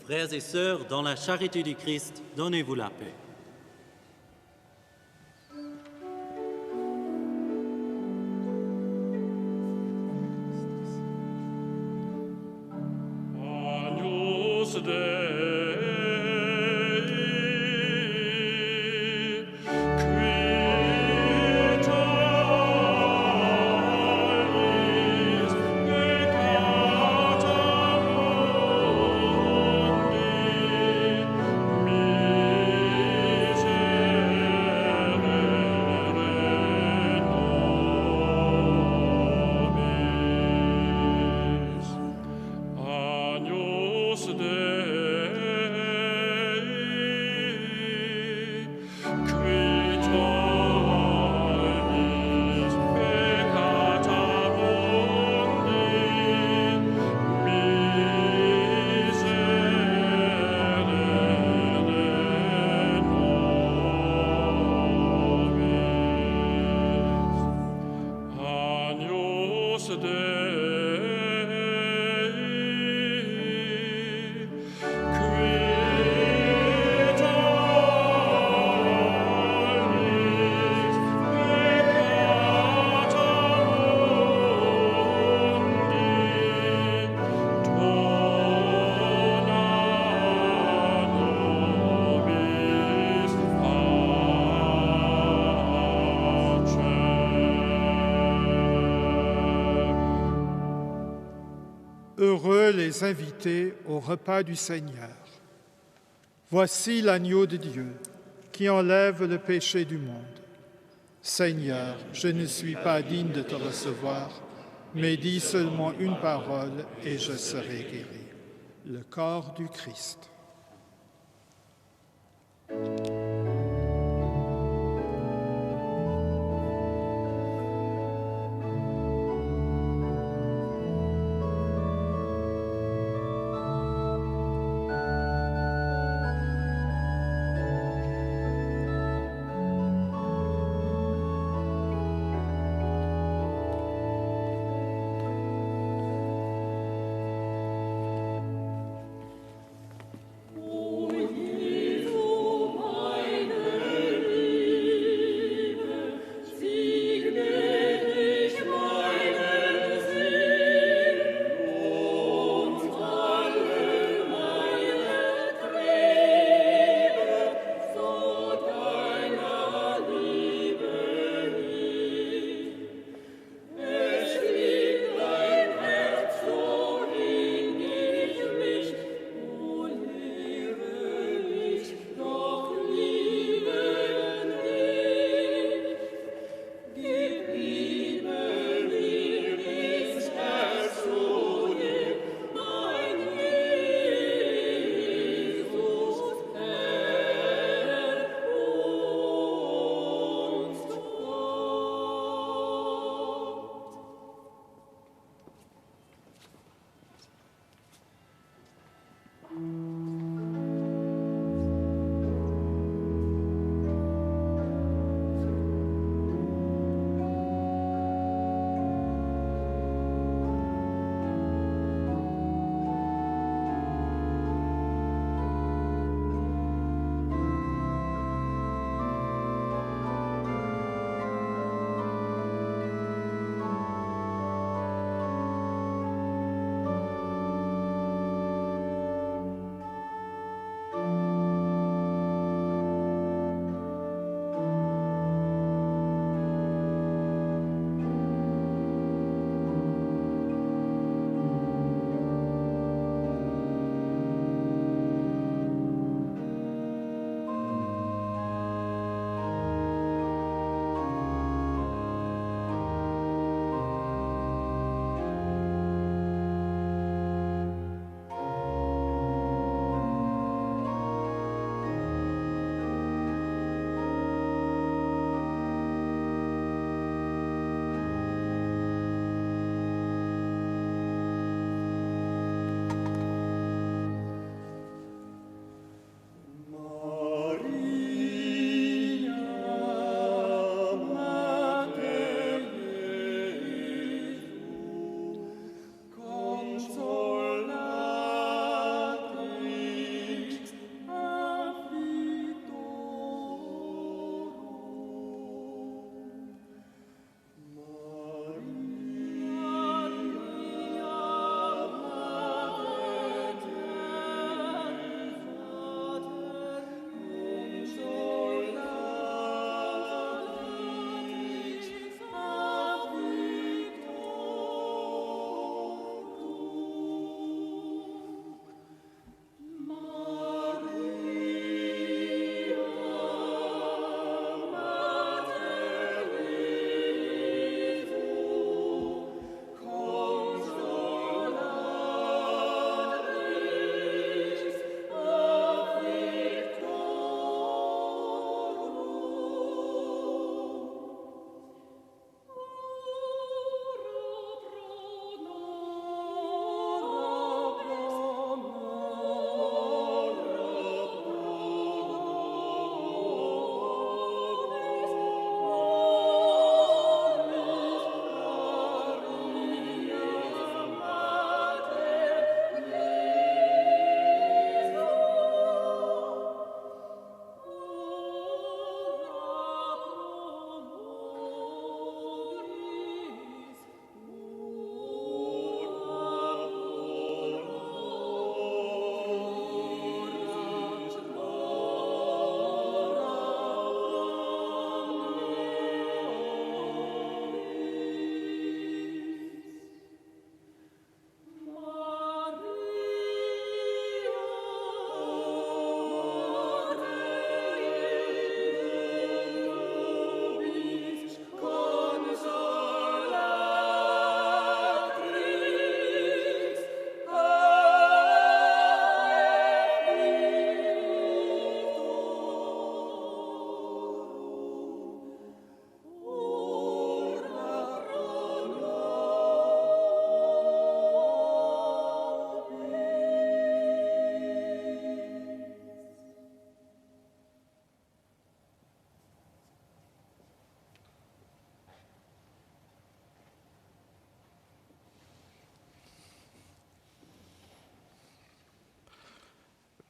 Frères et sœurs, dans la charité du Christ, donnez-vous la paix. Agnus Dei, qui tollis peccata mundi, miserere nobis. Agnus Dei, qui tollis peccata mundi, miserere nobis. Agnus Dei, qui tollis peccata mundi, dona nobis pacem. Heureux les invités au repas du Seigneur. Voici l'agneau de Dieu qui enlève le péché du monde. Seigneur, je ne suis pas digne de te recevoir, mais dis seulement une parole et je serai guéri. Le corps du Christ.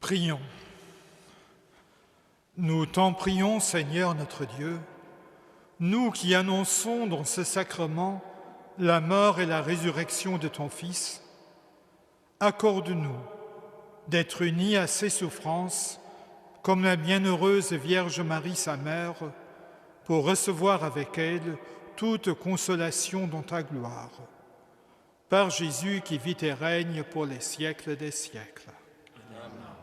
Prions. Nous t'en prions, Seigneur notre Dieu, nous qui annonçons dans ce sacrement la mort et la résurrection de ton Fils, accorde-nous d'être unis à ses souffrances, comme la bienheureuse Vierge Marie sa mère, pour recevoir avec elle toute consolation dans ta gloire. Par Jésus qui vit et règne pour les siècles des siècles. Amen.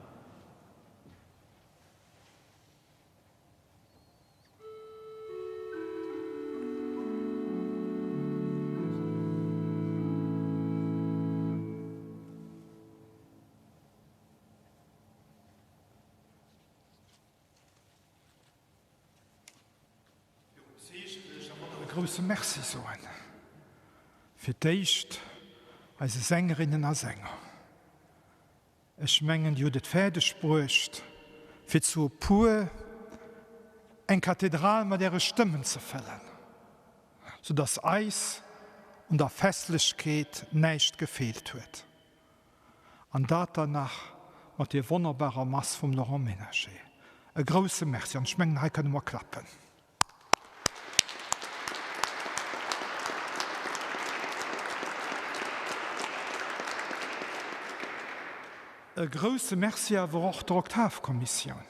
E grousse Merci soen fir d'éischt eise Sängerinnen a Sänger. Ech mengen, Dir hutt et fäerdeg bruecht, fir zu e puer eng Kathedral mat Äre Stëmmen ze fëllen, soudass eis un der Festlechkeet näischt gefeelt huet. An dat dann nach mat deer wonnerbarer Mass vum Laurent Menager. E grousse Merci, an ech mengen, hei kënne mer klappen. E grousse Merci awer och der Oktavkommissioun,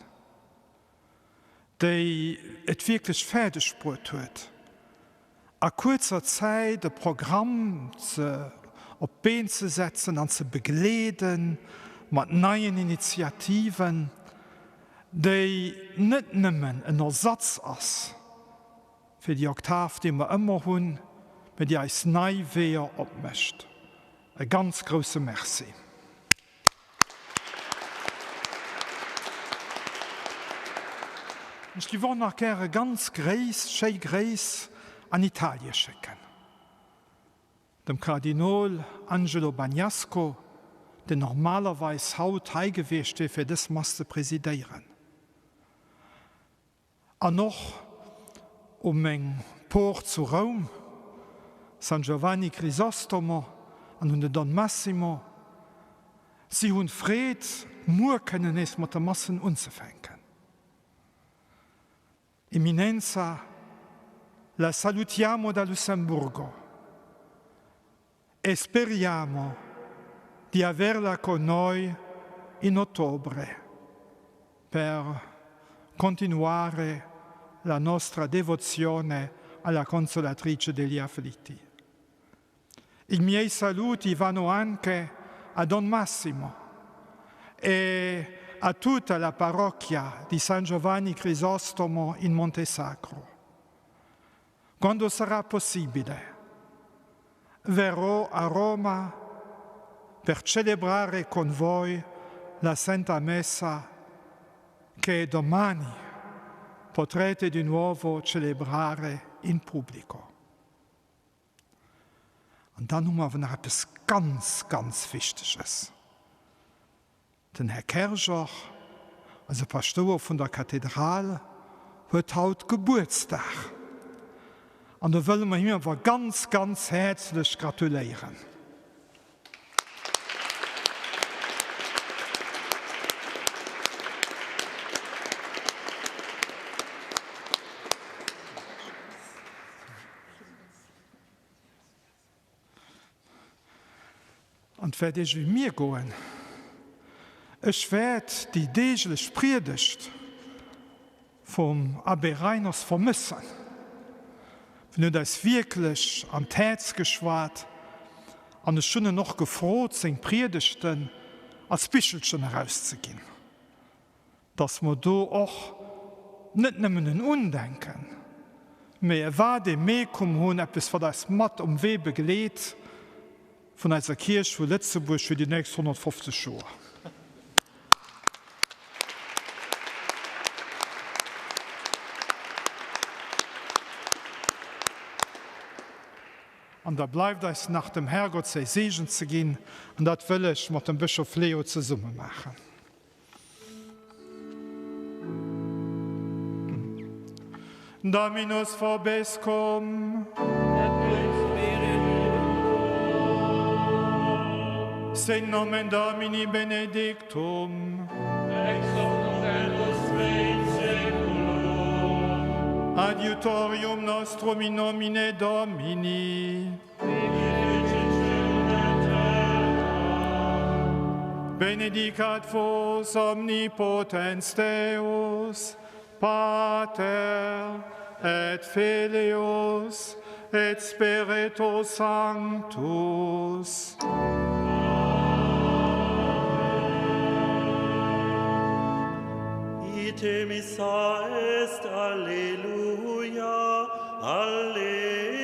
déi et wierklech fäerdeg bruet huet, a kuerzer Zäit e Programm ze op d'Been ze setzen an ze begleede mat neien Initiativen, déi net nëmmen en Ersatz ass fir déi Oktav, déi mer ëmmer hunn, mä déi eis nei Weeër opmécht. E ganz grousse Merci. Ech giff och nach gäre ganz Gréiss, schéi Gréiss an Italie schécken. Dem Kardinol Angelo Bagnasco, deen normalerweis haut hei gewiescht wier fir dës Mass ze presidéieren. An och u meng Por zu Roum, San Giovanni Crisostomo, an un den Don Massimo. Si hunn d'Freed, muer kënnen nees mat de Massen unzefänken. Eminenza, la salutiamo da Lussemburgo e speriamo di averla con noi in ottobre per continuare la nostra devozione alla Consolatrice degli afflitti. I miei saluti vanno anche a Don Massimo e a tutta la parrocchia di San Giovanni Crisostomo in Montesacro. Quando sarà possibile, verrò a Roma per celebrare con voi la Santa Messa che domani potrete di nuovo celebrare in pubblico. An dann hu mer awer nach eppes ganz, ganz Wichteges. Den Här Kerger, eise Paschtouer vun der Kathedral, huet haut Gebuertsdag. An do wëlle mer him awer ganz, ganz häerzlech gratuléieren. An 't wäert iech wéi mir goen, Ech wäert déi deeglech Priedegt vum Abbé Reiners vermëssen. En huet eis wierklech an d'Häerz geschwat an ech hunn en och gefrot, seng Priedegten als Bichelchen erauszeginn. dass mer do och net nëmmen en Undenken, mä e Vademecum hunn, eppes wat eis mat um Wee begleet vun eiser Kierch vu Lëtzebuerg fir déi nächst 150 Joer. An da bleift eis nach dem Herrgott säi Seegen ze ginn, an dat wëll ech mat dem Bëschof Leo zesumme maachen. Dominus vobiscum. Sit nomen Domini benedictum. Ex hoc nunc et usque in saeculum. Adiutorium nostrum in nomine Domini. Benedicat vos omnipotens Deus, Pater et Filius et Spiritus Sanctus. Ite missa est, alleluia, alleluia.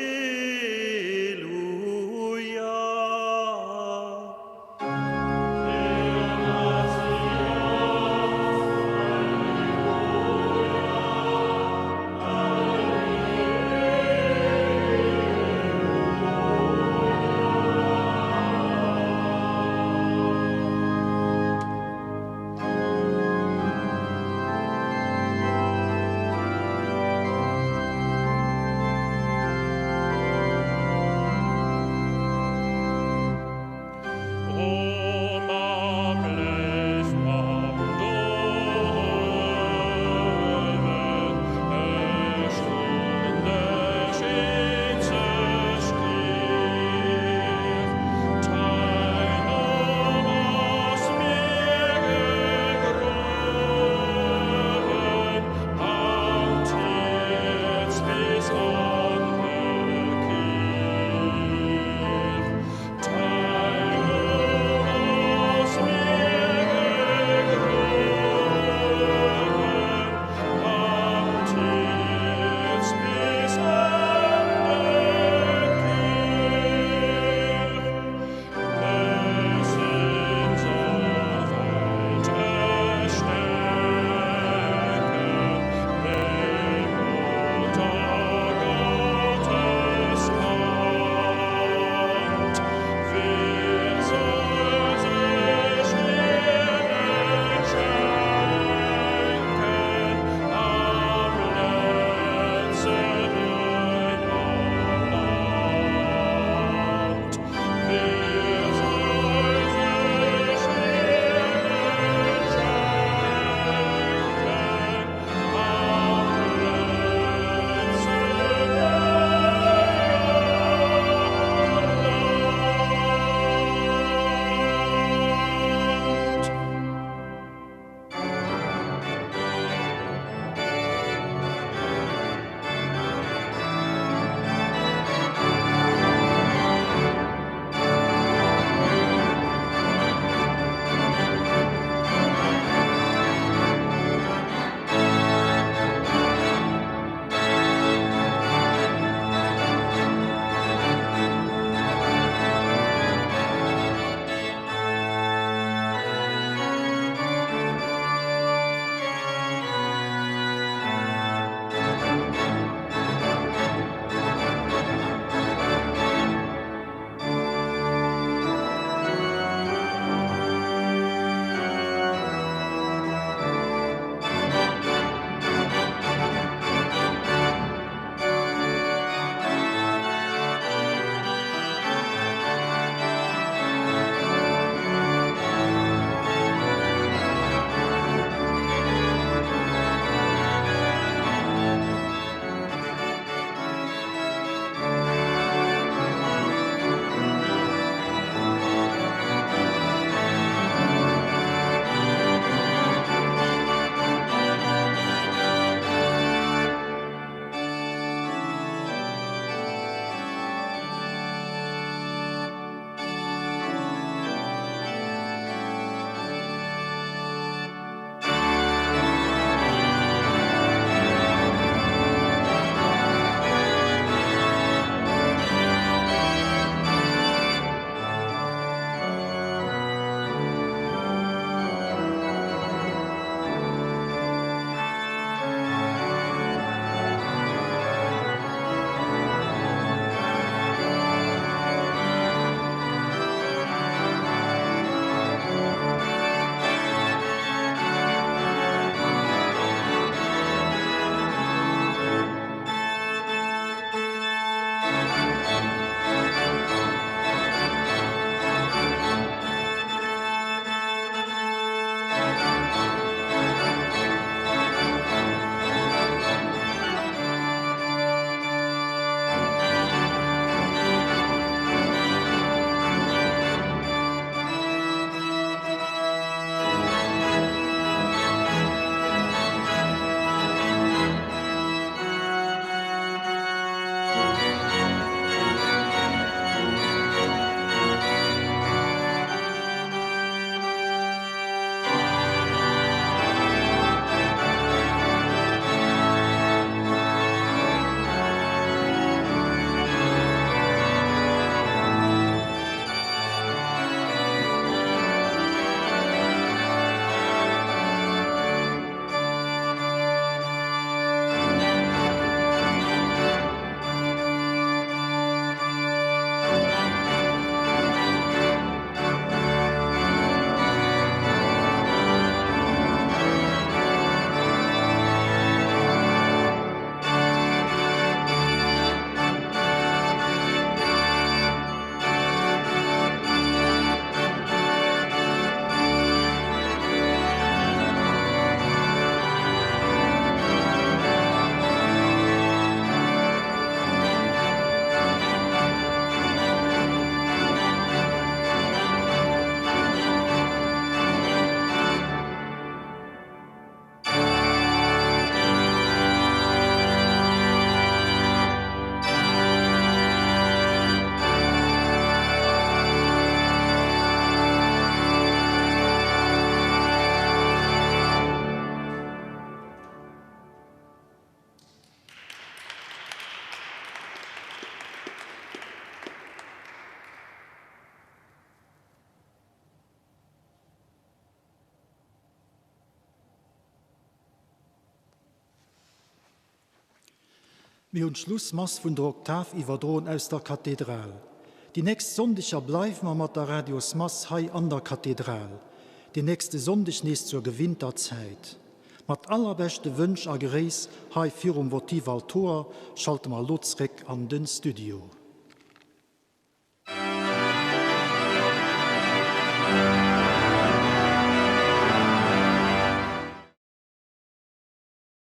Mir hunn d'Schlussmass vun der Oktav iwwerdroen aus der Kathedral. Déi nächst Sonndeger bleiwe mer mat der Radiosmass hei an der Kathedral. Deen nächste Sonndeg nees zur gewinnter Zäit. Mat allerbeschte Wënsch a Gréiss hei virum Votivaltoer schalte mer elo zréck an den Studio.